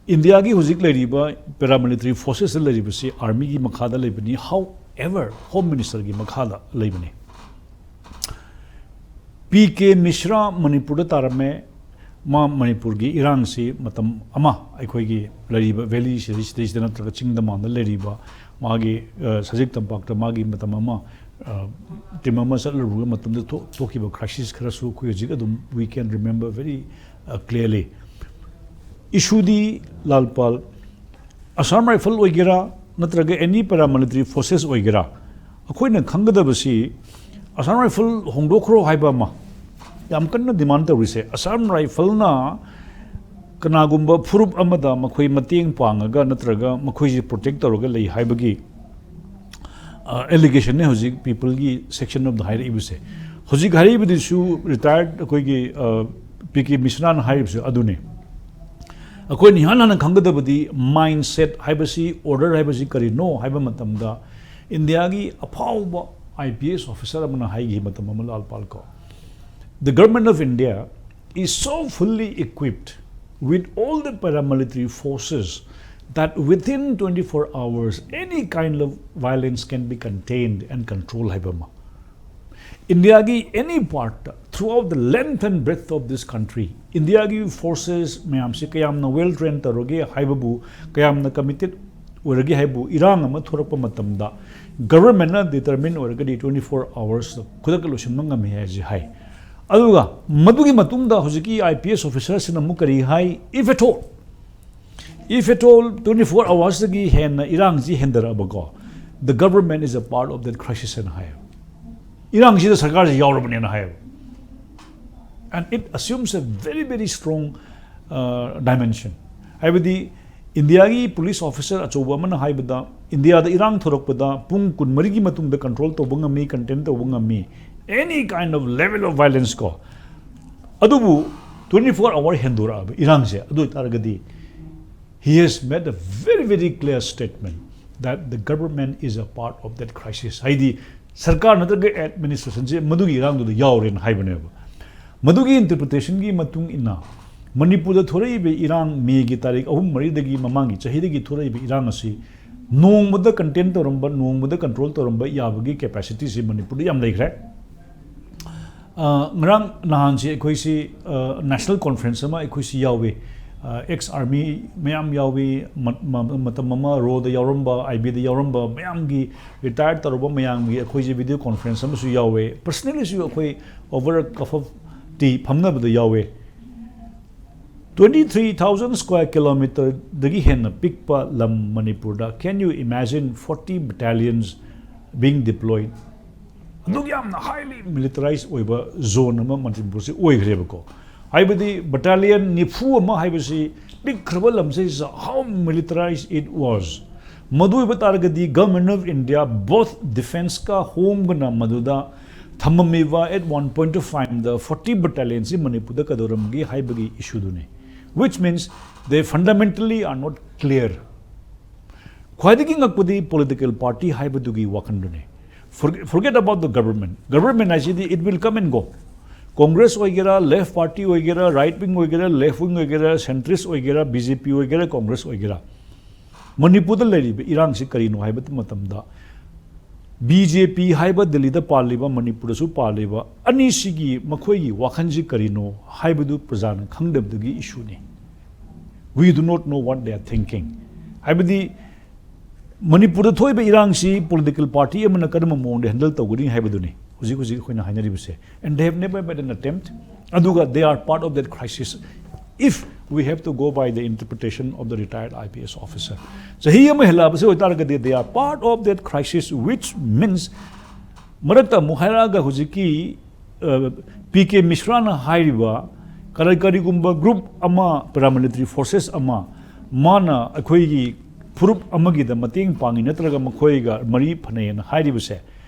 ꯏꯟꯗꯤꯌꯥꯒꯤ ꯍꯧꯖꯤꯛ ꯂꯩꯔꯤꯕ ꯄꯦꯔꯥꯃꯤꯂꯤꯇꯔꯤ ꯐꯣꯔꯁꯦꯁꯇ ꯂꯩꯔꯤꯕꯁꯤ ꯑꯥꯔꯃꯤꯒꯤ ꯃꯈꯥꯗ ꯂꯩꯕꯅꯤ, however, ꯍꯣꯝ ꯃꯤꯅꯤꯁꯇꯔꯒꯤ ꯃꯈꯥꯗ ꯂꯩꯕꯅꯤ꯫ ꯄꯤ ꯀꯦ ꯃꯤꯁ꯭ꯔꯥ ꯃꯅꯤꯄꯨꯔꯗ ꯇꯥꯔꯝꯃꯦ꯫ ꯃꯥ ꯃꯅꯤꯄꯨꯔꯒꯤ ꯏꯔꯥꯡꯁꯤ ꯃꯇꯝ ꯑꯃ ꯑꯩꯈꯣꯏꯒꯤ ꯂꯩꯔꯤꯕ ꯚꯦꯂꯤꯁꯤꯗꯩꯁꯤꯗ ꯅꯠꯇ꯭ꯔꯒ ꯆꯤꯡꯗ ꯃꯥꯟꯗ ꯂꯩꯔꯤꯕ ꯃꯥꯒꯤ, ꯑ, ꯁꯖꯤꯛ ꯇꯝꯄꯥꯛꯇ ꯃꯥꯒꯤ ꯃꯇꯝ ꯑꯃ, ꯑ, ꯇꯤꯝ ꯑꯃ ꯆꯠꯂꯨꯕ ꯃꯇꯝꯗ ꯊꯣꯛ-, ꯊꯣꯛꯈꯤꯕ ꯀ꯭ꯔꯥꯏꯁꯤꯁ ꯈꯔꯁꯨ ꯑꯩꯈꯣꯏ ꯍꯧꯖꯤꯛ ꯑꯗꯨꯝ we can remember very, ꯑ, clearly꯫ ꯏꯁꯨꯗꯤ ꯂꯥꯜꯄꯥꯜ, ꯑꯁꯥꯝ ꯔꯥꯏꯐꯜ ꯑꯣꯏꯒꯦꯔꯥ ꯅꯠꯇ꯭ꯔꯒ ꯑꯦꯅꯤ ꯄꯦꯔꯥꯃꯤꯂꯤꯇꯔꯤ ꯐꯣꯔꯁꯦꯁ ꯑꯣꯏꯒꯦꯔꯥ, ꯑꯩꯈꯣꯏꯅ ꯈꯪꯒꯗꯕꯁꯤ ꯑꯁꯥꯝ ꯔꯥꯏꯐꯜ ꯍꯣꯡꯗꯣꯛꯈ꯭ꯔꯣ ꯍꯥꯏꯕ ꯑꯃ ꯌꯥꯝ ꯀꯟꯅ ꯗꯤꯃꯥꯟ ꯇꯧꯔꯤꯁꯦ꯫ ꯑꯁꯥꯝ ꯔꯥꯏꯐꯜꯅ ꯀꯅꯥꯒꯨꯝꯕ ꯐꯨꯔꯨꯞ ꯑꯃꯗ ꯃꯈꯣꯏ ꯃꯇꯦꯡ ꯄꯥꯡꯉꯒ ꯅꯠꯇ꯭ꯔꯒ ꯃꯈꯣꯏꯁꯤ ꯄ꯭ꯔꯣꯇꯦꯛ ꯇꯧꯔꯒ ꯂꯩ ꯍꯥꯏꯕꯒꯤ, ꯑ, ꯑꯦꯂꯤꯒꯦꯁꯟꯅꯦ ꯍꯧꯖꯤꯛ ꯄꯤꯄꯜꯒꯤ ꯁꯦꯛꯁꯟ ꯑꯃꯗ ꯍꯥꯏꯔꯛꯏꯕꯁꯦ꯫ ꯍꯧꯖꯤꯛ ꯍꯥꯏꯔꯛꯏꯕꯗꯨꯁꯨ ꯔꯤꯇꯥꯌꯔꯠ ꯑꯩꯈꯣꯏꯒꯤ, ꯑ, ꯄꯤ ꯀꯦ ꯃꯤꯁ꯭ꯔꯥꯅ ꯍꯥꯏꯔꯤꯕꯁꯨ ꯑꯗꯨꯅꯤ꯫ ꯑꯩꯈꯣꯏꯅ ꯏꯍꯥꯟ ꯍꯥꯟꯅ ꯈꯪꯒꯗꯕꯗꯤ mindset ꯍꯥꯏꯕꯁꯤ, order ꯍꯥꯏꯕꯁꯤ ꯀꯔꯤꯅꯣ ꯍꯥꯏꯕ ꯃꯇꯝꯗ, ꯏꯟꯗꯤꯌꯥꯒꯤ ꯑꯐꯥꯎꯕ I P S officer ꯑꯃꯅ ꯍꯥꯏꯈꯤ ꯃꯇꯝ ꯑꯃ, ꯂꯥꯜ ꯄꯥꯜ ꯀꯣ, "The government of India is so fully equipped with all the paramilitary forces that within twenty-four hours any kind of violence can be contained and controlled" ꯍꯥꯏꯕ ꯑꯃ꯫ ꯏꯟꯗꯤꯌꯥꯒꯤ any part, throughout the length and breadth of this country, ꯏꯟꯗꯤꯌꯥꯒꯤ forces ꯃꯌꯥꯝꯁꯤ ꯀꯌꯥꯝꯅ well trained ꯇꯧꯔꯒꯦ ꯍꯥꯏꯕꯕꯨ, ꯀꯌꯥꯝꯅ committed ꯑꯣꯏꯔꯒꯦ ꯍꯥꯏꯕꯨ, ꯏꯔꯥꯡ ꯑꯃ ꯊꯣꯔꯛꯄ ꯃꯇꯝꯗ governmentꯅ determine ꯑꯣꯏꯔꯒꯗꯤ twenty-four hours ꯈꯨꯗꯛꯇ ꯂꯣꯏꯁꯤꯟꯕ ꯉꯝꯃꯤ ꯍꯥꯏꯁꯤ ꯍꯥꯏ꯫ ꯑꯗꯨꯒ ꯃꯗꯨꯒꯤ ꯃꯇꯨꯡꯗ ꯍꯧꯖꯤꯛꯀꯤ I P S officerꯁꯤꯅ ꯑꯃꯨꯛ ꯀꯔꯤ ꯍꯥꯏ? "If at all, if at all twenty-four hoursꯇꯒꯤ ꯍꯦꯟꯅ ꯏꯔꯥꯡꯁꯤ ꯍꯦꯟꯊꯔꯛꯑꯕꯀꯣ, the government is a part of that crisis" ꯍꯥꯏꯅ ꯍꯥꯏꯌꯦꯕ꯫ ꯏꯔꯥꯡꯁꯤꯗ ꯁꯔꯀꯥꯔꯁꯤ ꯌꯥꯎꯔꯕꯅꯦꯅ ꯍꯥꯏꯌꯦꯕ꯫ And it assumes a very, very strong, uh, dimension. ꯍꯥꯏꯕꯗꯤ, ꯏꯟꯗꯤꯌꯥꯒꯤ police officer ꯑꯆꯧꯕ ꯑꯃꯅ ꯍꯥꯏꯕꯗ, ꯏꯟꯗꯤꯌꯥꯗ ꯏꯔꯥꯡ ꯊꯣꯔꯛꯄꯗ ꯄꯨꯡ ꯀꯨꯟꯃꯔꯤꯒꯤ ꯃꯇꯨꯡꯗ control ꯇꯧꯕ ꯉꯝꯃꯤ, contain ꯇꯧꯕ ꯉꯝꯃꯤ, any kind of level of violence ꯀꯣ꯫ ꯑꯗꯨꯕꯨ twenty-four hour ꯍꯦꯟꯗꯣꯔꯛꯑꯕ ꯏꯔꯥꯡꯁꯦ, ꯑꯗꯨ ꯑꯣꯏꯇꯥꯔꯒꯗꯤ, he has made a very, very clear statement that the government is a part of that crisis. ꯍꯥꯏꯗꯤ, ꯁꯔꯀꯥꯔ ꯅꯠꯇ꯭ꯔꯒ administrationꯁꯦ ꯃꯗꯨꯒꯤ ꯏꯔꯥꯡꯗꯨꯗ ꯌꯥꯎꯔꯦꯅ ꯍꯥꯏꯕꯅꯦꯕ꯫ ꯃꯗꯨꯒꯤ interpretationꯒꯤ ꯃꯇꯨꯡ ꯏꯟꯅ, ꯃꯅꯤꯄꯨꯔꯗ ꯊꯣꯔꯛꯏꯕ ꯏꯔꯥꯡ, ꯃꯦꯒꯤ ꯇꯥꯔꯤꯛ ꯑꯍꯨꯝ ꯃꯔꯤꯗꯒꯤ ꯃꯃꯥꯡꯒꯤ ꯆꯍꯤꯗꯒꯤ ꯊꯣꯔꯛꯏꯕ ꯏꯔꯥꯡ ꯑꯁꯤ ꯅꯣꯡꯃꯗ contain ꯇꯧꯔꯝꯕ, ꯅꯣꯡꯃꯗ control ꯇꯧꯔꯝꯕ ꯌꯥꯕꯒꯤ capacityꯁꯤ ꯃꯅꯤꯄꯨꯔꯗ ꯌꯥꯝ ꯂꯩꯈ꯭ꯔꯦ꯫ ꯑ, ꯉꯔꯥꯡ ꯅꯍꯥꯟꯁꯤ ꯑꯩꯈꯣꯏꯁꯤ, ꯑ, national conference ꯑꯃ ꯑꯩꯈꯣꯏꯁꯤ ꯌꯥꯎꯏ꯫ ꯑ, ex army ꯃꯌꯥꯝ ꯌꯥꯎꯏ, ꯃ-, ꯃ-, ꯃꯇꯝ ꯑꯃ RAW ꯗ ꯌꯥꯎꯔꯝꯕ, IB ꯗ ꯌꯥꯎꯔꯝꯕ ꯃꯌꯥꯝꯒꯤ, retire ꯇꯧꯔꯕ ꯃꯌꯥꯝꯒꯤ ꯑꯩꯈꯣꯏꯁꯤ video conference ꯑꯃꯁꯨ ꯌꯥꯎꯋꯦ꯫ Personally ꯁꯨ ꯑꯩꯈꯣꯏ over a cup of tea ꯐꯝꯅꯕꯗ ꯌꯥꯎꯋꯦ꯫ Twenty three thousand square kilometre ꯗꯒꯤ ꯍꯦꯟꯅ ꯄꯤꯛꯄ ꯂꯝ ꯃꯅꯤꯄꯨꯔꯗ, can you imagine forty battalions being deployed? ꯑꯗꯨꯛ ꯌꯥꯝꯅ highly militarized ꯑꯣꯏꯕ zone ꯑꯃ ꯃꯅꯤꯄꯨꯔꯁꯤ ꯑꯣꯏꯈ꯭ꯔꯦꯕꯀꯣ꯫ ꯍꯥꯏꯕꯗꯤ battalion ꯅꯤꯐꯨ ꯑꯃ ꯍꯥꯏꯕꯁꯤ ꯄꯤꯛꯈ꯭ꯔꯕ ꯂꯝꯁꯤꯗ how militarized it was꯫ ꯃꯗꯨ ꯑꯣꯏꯕ ꯇꯥꯔꯒꯗꯤ Government of India both defence ꯀ home ꯒꯅ ꯃꯗꯨꯗ ꯊꯝꯃꯝꯃꯤꯕ at one point two five the forty battalion ꯁꯤ ꯃꯅꯤꯄꯨꯔꯗ ꯀꯩꯗꯧꯔꯝꯒꯦ ꯍꯥꯏꯕꯒꯤ issue ꯗꯨꯅꯤ꯫ Which means They fundamentally are not clear. ꯈ꯭ꯋꯥꯏꯗꯒꯤ ꯉꯛꯄꯗꯤ political party ꯍꯥꯏꯕꯗꯨꯒꯤ ꯋꯥꯈꯜꯗꯨꯅꯤ꯫ Forget about the government. Government ꯍꯥꯏꯁꯤꯗꯤ it will come and go. Congress ꯑꯣꯏꯒꯦꯔꯥ, left party ꯑꯣꯏꯒꯦꯔꯥ, right wing ꯑꯣꯏꯒꯦꯔꯥ, left wing ꯑꯣꯏꯒꯦꯔꯥ, centrist ꯑꯣꯏꯒꯦꯔꯥ, B J P ꯑꯣꯏꯒꯦꯔꯥ, Congress ꯑꯣꯏꯒꯦꯔꯥ, ꯃꯅꯤꯄꯨꯔꯗ ꯂꯩꯔꯤꯕ ꯏꯔꯥꯡꯁꯤ ꯀꯔꯤꯅꯣ ꯍꯥꯏꯕ ꯃꯇꯝꯗ, B J P ꯍꯥꯏꯕ ꯗꯦꯜꯂꯤꯗ ꯄꯥꯜꯂꯤꯕ, ꯃꯅꯤꯄꯨꯔꯗꯁꯨ ꯄꯥꯜꯂꯤꯕ ꯑꯅꯤꯁꯤꯒꯤ ꯃꯈꯣꯏꯒꯤ ꯋꯥꯈꯜꯁꯤ ꯀꯔꯤꯅꯣ ꯍꯥꯏꯕꯗꯨ ꯄ꯭ꯔꯖꯥꯅ ꯈꯪꯗꯕꯗꯨꯒꯤ ꯏꯁꯨꯅꯤ꯫ We do not know what they are thinking. ꯍꯥꯏꯕꯗꯤ ꯃꯅꯤꯄꯨꯔꯗ ꯊꯣꯛꯏꯕ ꯏꯔꯥꯡꯁꯤ political party ꯑꯃꯅ ꯀꯔꯝꯕ ꯃꯑꯣꯡꯗ handle ꯇꯧꯒꯅꯤ ꯍꯥꯏꯕꯗꯨꯅꯤ ꯍꯧꯖꯤꯛ ꯍꯧꯖꯤꯛ ꯑꯩꯈꯣꯏꯅ ꯍꯥꯏꯅꯔꯤꯕꯁꯦ꯫ And they have never made an attempt. ꯑꯗꯨꯒ they are part of that crisis. If we have to go by the interpretation of the retired I P S officer, ꯆꯍꯤ ꯑꯃ ꯍꯦꯜꯂꯛꯑꯕꯁꯦ ꯑꯣꯏꯇꯥꯔꯒꯗꯤ they are part of that crisis, which means ꯃꯔꯛꯇ ꯑꯃꯨꯛ ꯍꯥꯏꯔꯛꯑꯒ ꯍꯧꯖꯤꯛꯀꯤ P K ꯃꯤꯁ꯭ꯔꯥꯅ ꯍꯥꯏꯔꯤꯕ ꯀꯔꯤ ꯀꯔꯤꯒꯨꯝꯕ group ꯑꯃ, paramilitary forces ꯑꯃ, ꯃꯥꯅ ꯑꯩꯈꯣꯏꯒꯤ ꯐꯨꯔꯨꯞ ꯑꯃꯒꯤꯗ ꯃꯇꯦꯡ ꯄꯥꯡꯉꯤ ꯅꯠꯇ꯭ꯔꯒ ꯃꯈꯣꯏꯒ ꯃꯔꯤ ꯐꯅꯩꯅ ꯍꯥꯏꯔꯤꯕꯁꯦ,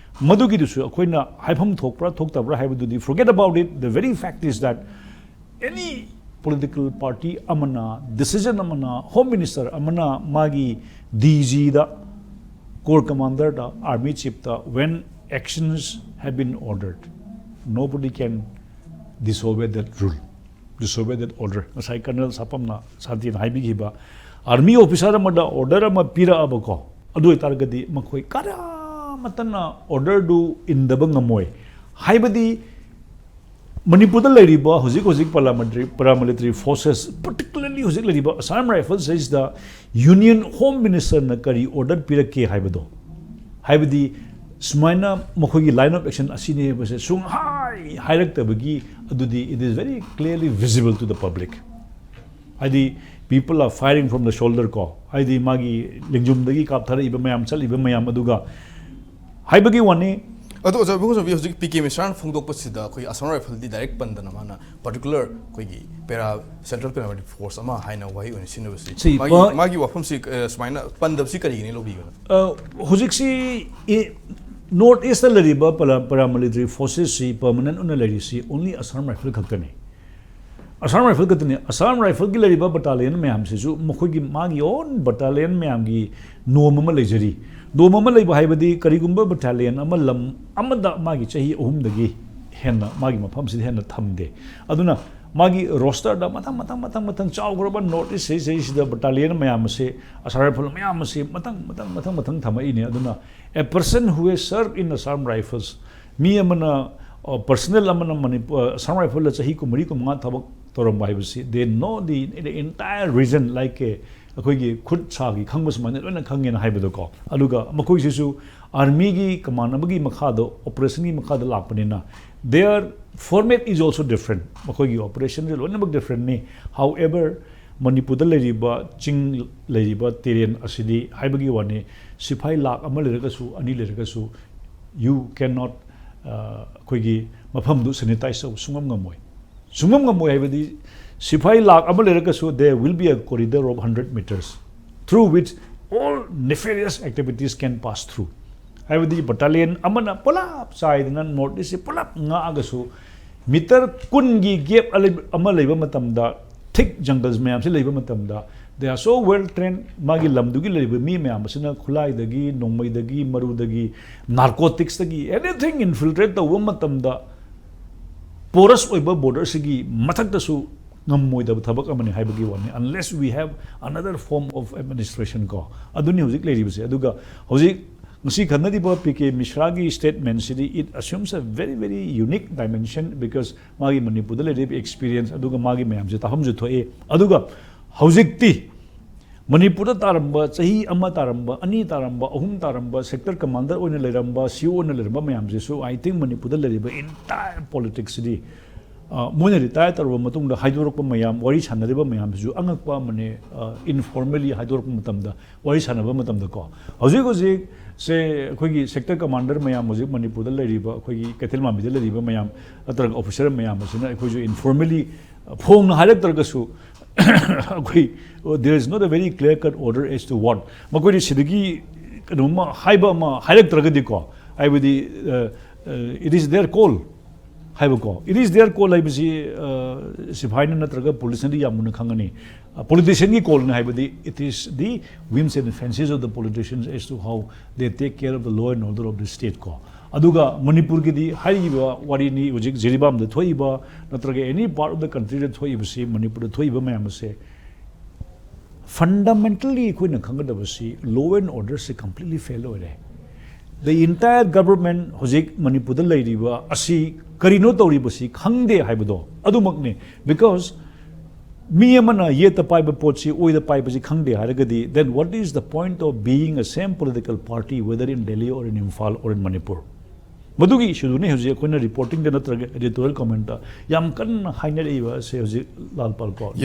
ꯃꯗꯨꯒꯤꯗꯨꯁꯨ ꯑꯩꯈꯣꯏꯅ ꯍꯥꯏꯐꯝ ꯊꯣꯛꯄ꯭ꯔꯥ ꯊꯣꯛꯇꯕ꯭ꯔꯥ ꯍꯥꯏꯕꯗꯨꯗꯤ, forget about it. The very fact is that any political party ꯑꯃꯅ, decision ꯑꯃꯅ, home minister ꯑꯃꯅ ꯃꯥꯒꯤ D G ꯗ, corps commander ꯗ, army chief ꯇ, when actions have been ordered, nobody can disobey that rule, disobey that order. ꯉꯁꯥꯏ Colonel ꯁꯥꯄꯝꯅ, ꯁꯥꯟꯇꯤꯅ ꯍꯥꯏꯕꯤꯈꯤꯕ, army officer ꯑꯃꯗ order ꯑꯃ ꯄꯤꯔꯛꯑꯕꯀꯣ, ꯑꯗꯨ ꯑꯣꯏꯇꯥꯔꯒꯗꯤ ꯃꯈꯣꯏ ꯀꯔꯥꯃꯠꯇꯅ order ꯗꯨ ꯏꯟꯗꯕ ꯉꯝꯃꯣꯏ꯫ ꯍꯥꯏꯕꯗꯤ ꯃꯅꯤꯄꯨꯔꯗ ꯂꯩꯔꯤꯕ ꯍꯧꯖꯤꯛ ꯍꯧꯖꯤꯛ paramilitary, paramilitary forces, particularly ꯍꯧꯖꯤꯛ ꯂꯩꯔꯤꯕ Assam Rifles ꯁꯤꯗ Union Home Minister ꯅ ꯀꯔꯤ order ꯄꯤꯔꯛꯀꯦ ꯍꯥꯏꯕꯗꯣ, ꯍꯥꯏꯕꯗꯤ ꯁꯨꯃꯥꯏꯅ ꯃꯈꯣꯏꯒꯤ line of action ꯑꯁꯤꯅꯤ ꯍꯥꯏꯕꯁꯦ ꯁꯨꯡꯍꯥꯏ ꯍꯥꯏꯔꯛꯇꯕꯒꯤ, ꯑꯗꯨꯗꯤ it is very clearly visible to the public. ꯍꯥꯏꯗꯤ people are firing from the shoulder ꯀꯣ, ꯍꯥꯏꯗꯤ ꯃꯥꯒꯤ ꯂꯦꯡꯖꯨꯝꯗꯒꯤ ꯀꯥꯞꯊꯔꯛꯏꯕ ꯃꯌꯥꯝ, ꯆꯠꯂꯤꯕ ꯃꯌꯥꯝ ꯑꯗꯨꯒ ꯍꯥꯏꯕꯒꯤ ꯋꯥꯅꯤ꯫ ꯑꯗꯣ ꯑꯣꯖꯥ ꯏꯕꯨꯡꯉꯣ ꯆꯧꯕꯤ, ꯍꯧꯖꯤꯛ ꯄꯤ ꯀꯦ ꯃꯤꯁ꯭ꯔꯥꯅ ꯐꯣꯡꯗꯣꯛꯄꯁꯤꯗ ꯑꯩꯈꯣꯏ Assam Rifle ꯗꯤ direct ꯄꯟꯗꯅ ꯃꯥꯅ particular ꯑꯩꯈꯣꯏꯒꯤ para, central paramilitary force ꯑꯃ ꯍꯥꯏꯅ ꯋꯥꯍꯩ ꯑꯣꯏꯅ ꯁꯤꯖꯤꯟꯅꯕꯁꯤ, ꯁꯤ ꯃꯥꯒꯤ, ꯄ- ꯃꯥꯒꯤ ꯋꯥꯐꯝꯁꯤ, ꯑ, ꯁꯨꯃꯥꯏꯅ ꯄꯟꯗꯕꯁꯤ ꯀꯔꯤꯒꯤꯅꯤ ꯂꯧꯕꯤꯕꯅꯣ? ꯑ, ꯍꯧꯖꯤꯛꯁꯤ ꯏ-, North East ꯇ ꯂꯩꯔꯤꯕ para-, paramilitary forces ꯁꯤ permanent ꯑꯣꯏꯅ ꯂꯩꯔꯤꯁꯤ only Assam Rifle ꯈꯛꯇꯅꯤ꯫ ꯑꯁꯥꯝ ꯔꯥꯏꯐꯜ ꯈꯛꯇꯅꯤ꯫ ꯑꯁꯥꯝ ꯔꯥꯏꯐꯜꯒꯤ ꯂꯩꯔꯤꯕ ꯕꯇꯥꯂꯤꯌꯟ ꯃꯌꯥꯝꯁꯤꯁꯨ ꯃꯈꯣꯏꯒꯤ ꯃꯥꯒꯤ ꯑꯣꯟ ꯕꯇꯥꯂꯤꯌꯟ ꯃꯌꯥꯝꯒꯤ ꯅꯣꯝ ꯑꯃ ꯂꯩꯖꯔꯤ꯫ ꯅꯣꯝ ꯑꯃ ꯂꯩꯕ ꯍꯥꯏꯕꯗꯤ ꯀꯔꯤꯒꯨꯝꯕ ꯕꯇꯥꯂꯤꯌꯟ ꯑꯃ ꯂꯝ ꯑꯃꯗ ꯃꯥꯒꯤ ꯆꯍꯤ ꯑꯍꯨꯝꯗꯒꯤ ꯍꯦꯟꯅ ꯃꯥꯒꯤ ꯃꯐꯝꯁꯤꯗ ꯍꯦꯟꯅ ꯊꯝꯗꯦ꯫ ꯑꯗꯨꯅ ꯃꯥꯒꯤ ꯔꯣꯁꯇꯔꯗ ꯃꯊꯪ ꯃꯊꯪ ꯃꯊꯪ ꯃꯊꯪ ꯆꯥꯎꯈ꯭ꯔꯕ ꯅꯣꯔꯠ ꯏꯁ ꯁꯤꯗꯩꯁꯤꯗ ꯕꯇꯥꯂꯤꯌꯟ ꯃꯌꯥꯝ ꯑꯁꯦ, ꯑꯁꯥꯝ ꯔꯥꯏꯐꯜ ꯃꯌꯥꯝ ꯑꯁꯦ ꯃꯊꯪ ꯃꯊꯪ ꯃꯊꯪ ꯃꯊꯪ ꯊꯝꯃꯛꯏꯅꯦ꯫ ꯑꯗꯨꯅ a person who has served in Assam Rifles, ꯃꯤ ꯑꯃꯅ, ꯄꯔꯁꯅꯦꯜ ꯑꯃꯅ ꯃꯅꯤꯄꯨꯔ ꯑꯁꯥꯝ ꯔꯥꯏꯐꯜꯗ ꯆꯍꯤ ꯀꯨꯟꯃꯔꯤ ꯀꯨꯟꯃꯉꯥ ꯊꯕꯛ ꯇꯧꯔꯝꯕ ꯍꯥꯏꯕꯁꯤ, they know the, the entire region like a, ꯑꯩꯈꯣꯏꯒꯤ ꯈꯨꯠ ꯁꯥꯒꯤ ꯈꯪꯕ ꯁꯨꯃꯥꯏꯅ ꯂꯣꯏꯅ ꯈꯪꯉꯦꯅ ꯍꯥꯏꯕꯗꯣꯀꯣ꯫ ꯑꯗꯨꯒ ꯃꯈꯣꯏꯁꯤꯁꯨ ꯑꯥꯔꯃꯤꯒꯤ ꯀꯃꯥꯟ ꯑꯃꯒꯤ ꯃꯈꯥꯗ, ꯑꯣꯄꯔꯦꯁꯟꯒꯤ ꯃꯈꯥꯗ ꯂꯥꯛꯄꯅꯤꯅ, their format is also different꯫ ꯃꯈꯣꯏꯒꯤ ꯑꯣꯄꯔꯦꯁꯟꯁꯦ ꯂꯣꯏꯅꯃꯛ ꯗꯤꯐ꯭ꯔꯦꯟꯅꯤ꯫ However, ꯃꯅꯤꯄꯨꯔꯗ ꯂꯩꯔꯤꯕ ꯆꯤꯡ, ꯂꯩꯔꯤꯕ ꯇꯦꯔꯦꯟ ꯑꯁꯤꯗꯤ ꯍꯥꯏꯕꯒꯤ ꯋꯥꯅꯤ, ꯁꯤꯐꯥꯏ ꯂꯥꯛ ꯑꯃ ꯂꯩꯔꯒꯁꯨ, ꯑꯅꯤ ꯂꯩꯔꯒꯁꯨ, you cannot, ꯑꯩꯈꯣꯏꯒꯤ ꯃꯐꯝꯗꯨ ꯁꯦꯅꯤꯇꯥꯏꯁ ꯇꯧꯕ ꯁꯨꯡꯉꯝ ꯉꯝꯃꯣꯏ꯫ ꯁꯨꯡꯉꯝ ꯉꯝꯃꯣꯏ ꯍꯥꯏꯕꯗꯤ, ꯁꯤꯐꯥꯏ ꯂꯥꯛ ꯑꯃ ꯂꯩꯔꯒꯁꯨ, there will be a corridor of hundred meters through which all nefarious activities can pass through꯫ ꯍꯥꯏꯕꯗꯤ ꯕꯇꯥꯂꯤꯌꯟ ꯑꯃꯅ ꯄꯨꯂꯞ ꯆꯥꯏꯗꯅ ꯅꯣꯔꯠ ꯏꯁꯁꯦ ꯄꯨꯂꯞ ꯉꯥꯛꯑꯒꯁꯨ, ꯃꯤꯇꯔ ꯀꯨꯟꯒꯤ ꯒꯦꯞ ꯑꯃ ꯂꯩꯕ ꯃꯇꯝꯗ, ꯊꯤꯛ ꯖꯪꯒꯜꯁ ꯃꯌꯥꯝꯁꯤ ꯂꯩꯕ ꯃꯇꯝꯗ, they are so well trained, ꯃꯥꯒꯤ ꯂꯝꯗꯨꯒꯤ ꯂꯩꯔꯤꯕ ꯃꯤ ꯃꯌꯥꯝ ꯑꯁꯤꯅ ꯈꯨꯠꯂꯥꯏꯗꯒꯤ, ꯅꯣꯡꯃꯩꯗꯒꯤ, ꯃꯔꯨꯗꯒꯤ, ꯅꯥꯔꯀꯣꯇꯤꯛꯁꯇꯒꯤ, ꯑꯦꯅꯤꯊꯤꯡ ꯏꯟꯐꯤꯜꯇ꯭ꯔꯦꯠ ꯇꯧꯕ ꯃꯇꯝꯗ, ꯄꯣꯔꯁ ꯑꯣꯏꯕ ꯕꯣꯔꯗꯔꯁꯤꯒꯤ ꯃꯊꯛꯇꯁꯨ ꯉꯝꯃꯣꯏꯗꯕ ꯊꯕꯛ ꯑꯃꯅꯤ ꯍꯥꯏꯕꯒꯤ ꯋꯥꯅꯤ, unless we have another form of administration ꯀꯣ꯫ ꯑꯗꯨꯅꯤ ꯍꯧꯖꯤꯛ ꯂꯩꯔꯤꯕꯁꯦ꯫ ꯑꯗꯨꯒ ꯍꯧꯖꯤꯛ ꯉꯁꯤ ꯈꯟꯅꯔꯤꯕ P K ꯃꯤꯁ꯭ꯔꯥꯒꯤ ꯁ꯭ꯇꯦꯠꯃꯦꯟꯁꯤꯗꯤ, it assumes a very, very unique dimension, because ꯃꯥꯒꯤ ꯃꯅꯤꯄꯨꯔꯗ ꯂꯩꯔꯤꯕ ꯑꯦꯛꯁꯄꯤꯔꯤꯌꯦꯟꯁ ꯑꯗꯨꯒ ꯃꯥꯒꯤ ꯃꯌꯥꯝꯁꯦ ꯇꯥꯐꯝꯁꯨ ꯊꯣꯛꯏ꯫ ꯑꯗꯨꯒ ꯍꯧꯖꯤꯛꯇꯤ ꯃꯅꯤꯄꯨꯔꯗ ꯇꯥꯔꯝꯕ, ꯆꯍꯤ ꯑꯃ ꯇꯥꯔꯝꯕ, ꯑꯅꯤ ꯇꯥꯔꯝꯕ, ꯑꯍꯨꯝ ꯇꯥꯔꯝꯕ, ꯁꯦꯛꯇꯔ ꯀꯃꯥꯟꯗꯔ ꯑꯣꯏꯅ ꯂꯩꯔꯝꯕ, ꯁꯤ ꯏ ꯑꯣ ꯑꯣꯏꯅ ꯂꯩꯔꯝꯕ ꯃꯌꯥꯝꯁꯤꯁꯨ, I think, ꯃꯅꯤꯄꯨꯔꯗ ꯂꯩꯔꯤꯕ entire politics ꯁꯤꯗꯤ, ꯑ, ꯃꯣꯏꯅ ꯔꯤꯇꯥꯌꯔ ꯇꯧꯔꯕ ꯃꯇꯨꯡꯗ ꯍꯥꯏꯗꯣꯔꯛꯄ ꯃꯌꯥꯝ, ꯋꯥꯔꯤ ꯁꯥꯟꯅꯔꯤꯕ ꯃꯌꯥꯝꯁꯤꯁꯨ ꯑꯉꯛꯄ ꯑꯃꯅꯤ, ꯑ, informally ꯍꯥꯏꯗꯣꯔꯛꯄ ꯃꯇꯝꯗ, ꯋꯥꯔꯤ ꯁꯥꯟꯅꯕ ꯃꯇꯝꯗꯀꯣ꯫ ꯍꯧꯖꯤꯛ ꯍꯧꯖꯤꯛ ꯁꯦ ꯑꯩꯈꯣꯏꯒꯤ ꯁꯦꯛꯇꯔ ꯀꯃꯥꯟꯗꯔ ꯃꯌꯥꯝ ꯍꯧꯖꯤꯛ ꯃꯅꯤꯄꯨꯔꯗ ꯂꯩꯔꯤꯕ, ꯑꯩꯈꯣꯏꯒꯤ ꯀꯩꯊꯦꯜ ꯃꯥꯟꯕꯤꯗ ꯂꯩꯔꯤꯕ ꯃꯌꯥꯝ ꯅꯠꯇ꯭ꯔꯒ ꯑꯣꯐꯤꯁꯔ ꯃꯌꯥꯝ ꯑꯁꯤꯅ ꯑꯩꯈꯣꯏꯁꯨ informally, ꯐꯣꯡꯅ ꯍꯥꯏꯔꯛꯇ꯭ꯔꯒꯁꯨ, ꯑꯩꯈꯣꯏ, there is not a very clear cut order as to what, ꯃꯈꯣꯏꯗꯤ ꯁꯤꯗꯒꯤ ꯀꯩꯅꯣꯝꯃ ꯍꯥꯏꯕ ꯑꯃ ꯍꯥꯏꯔꯛꯇ꯭ꯔꯒꯗꯤꯀꯣ, ꯍꯥꯏꯕꯗꯤ, ꯑ, ꯑ, it is their call꯫ ꯍꯥꯏꯕꯀꯣ, it is their call ꯍꯥꯏꯕꯁꯤ ꯁꯤꯐꯥꯏꯅ ꯅꯠꯇ꯭ꯔꯒ ꯄꯨꯂꯤꯁꯅꯗꯤ ꯌꯥꯝ ꯃꯨꯟꯅ ꯈꯪꯒꯅꯤ꯫ ꯄꯣꯂꯤꯇꯤꯁꯤꯌꯟꯒꯤ ꯀꯣꯜꯅꯤ ꯍꯥꯏꯕꯗꯤ, it is the whims and fancies of the politicians as to how they take care of the law and order of the state ꯀꯣ꯫ ꯑꯗꯨꯒ ꯃꯅꯤꯄꯨꯔꯒꯤꯗꯤ ꯍꯥꯏꯔꯤꯕ ꯋꯥꯔꯤꯅꯤ, ꯍꯧꯖꯤꯛ ꯖꯤꯔꯤꯕꯥꯝꯗ ꯊꯣꯛꯏꯕ ꯅꯠꯇ꯭ꯔꯒ any part of the countryꯗ ꯊꯣꯛꯏꯕꯁꯤ, ꯃꯅꯤꯄꯨꯔꯗ ꯊꯣꯛꯏꯕ ꯃꯌꯥꯝ ꯑꯁꯦ fundamentally ꯑꯩꯈꯣꯏꯅ ꯈꯪꯒꯗꯕꯁꯤ law and orderꯁꯤ completely fail ꯑꯣꯏꯔꯦ꯫ The entire government ꯍꯧꯖꯤꯛ ꯃꯅꯤꯄꯨꯔꯗ ꯂꯩꯔꯤꯕ ꯑꯁꯤ ꯀꯔꯤꯅꯣ ꯇꯧꯔꯤꯕꯁꯤ ꯈꯪꯗꯦ ꯍꯥꯏꯕꯗꯣ ꯑꯗꯨꯃꯛꯅꯤ꯫ Because ꯃꯤ ꯑꯃꯅ ꯌꯦꯠꯇ ꯄꯥꯏꯕ ꯄꯣꯠꯁꯤ ꯑꯣꯏꯗ ꯄꯥꯏꯕꯁꯤ ꯈꯪꯗꯦ ꯍꯥꯏꯔꯒꯗꯤ, then what is the point of being a same political party, whether in Delhi or in Imphal or in Manipur? ꯃꯗꯨꯒꯤ ꯏꯁꯨꯗꯨꯅꯤ ꯍꯧꯖꯤꯛ ꯑꯩꯈꯣꯏꯅ ꯔꯤꯄꯣꯔꯇꯤꯡꯗ ꯅꯠꯇ꯭ꯔꯒ editorial commentꯇ ꯌꯥꯝ ꯀꯟꯅ ꯍꯥꯏꯅꯔꯛꯏꯕ ꯑꯁꯦ ꯍꯧꯖꯤꯛ, ꯂꯥꯜꯄꯥꯜ ꯀꯣ꯫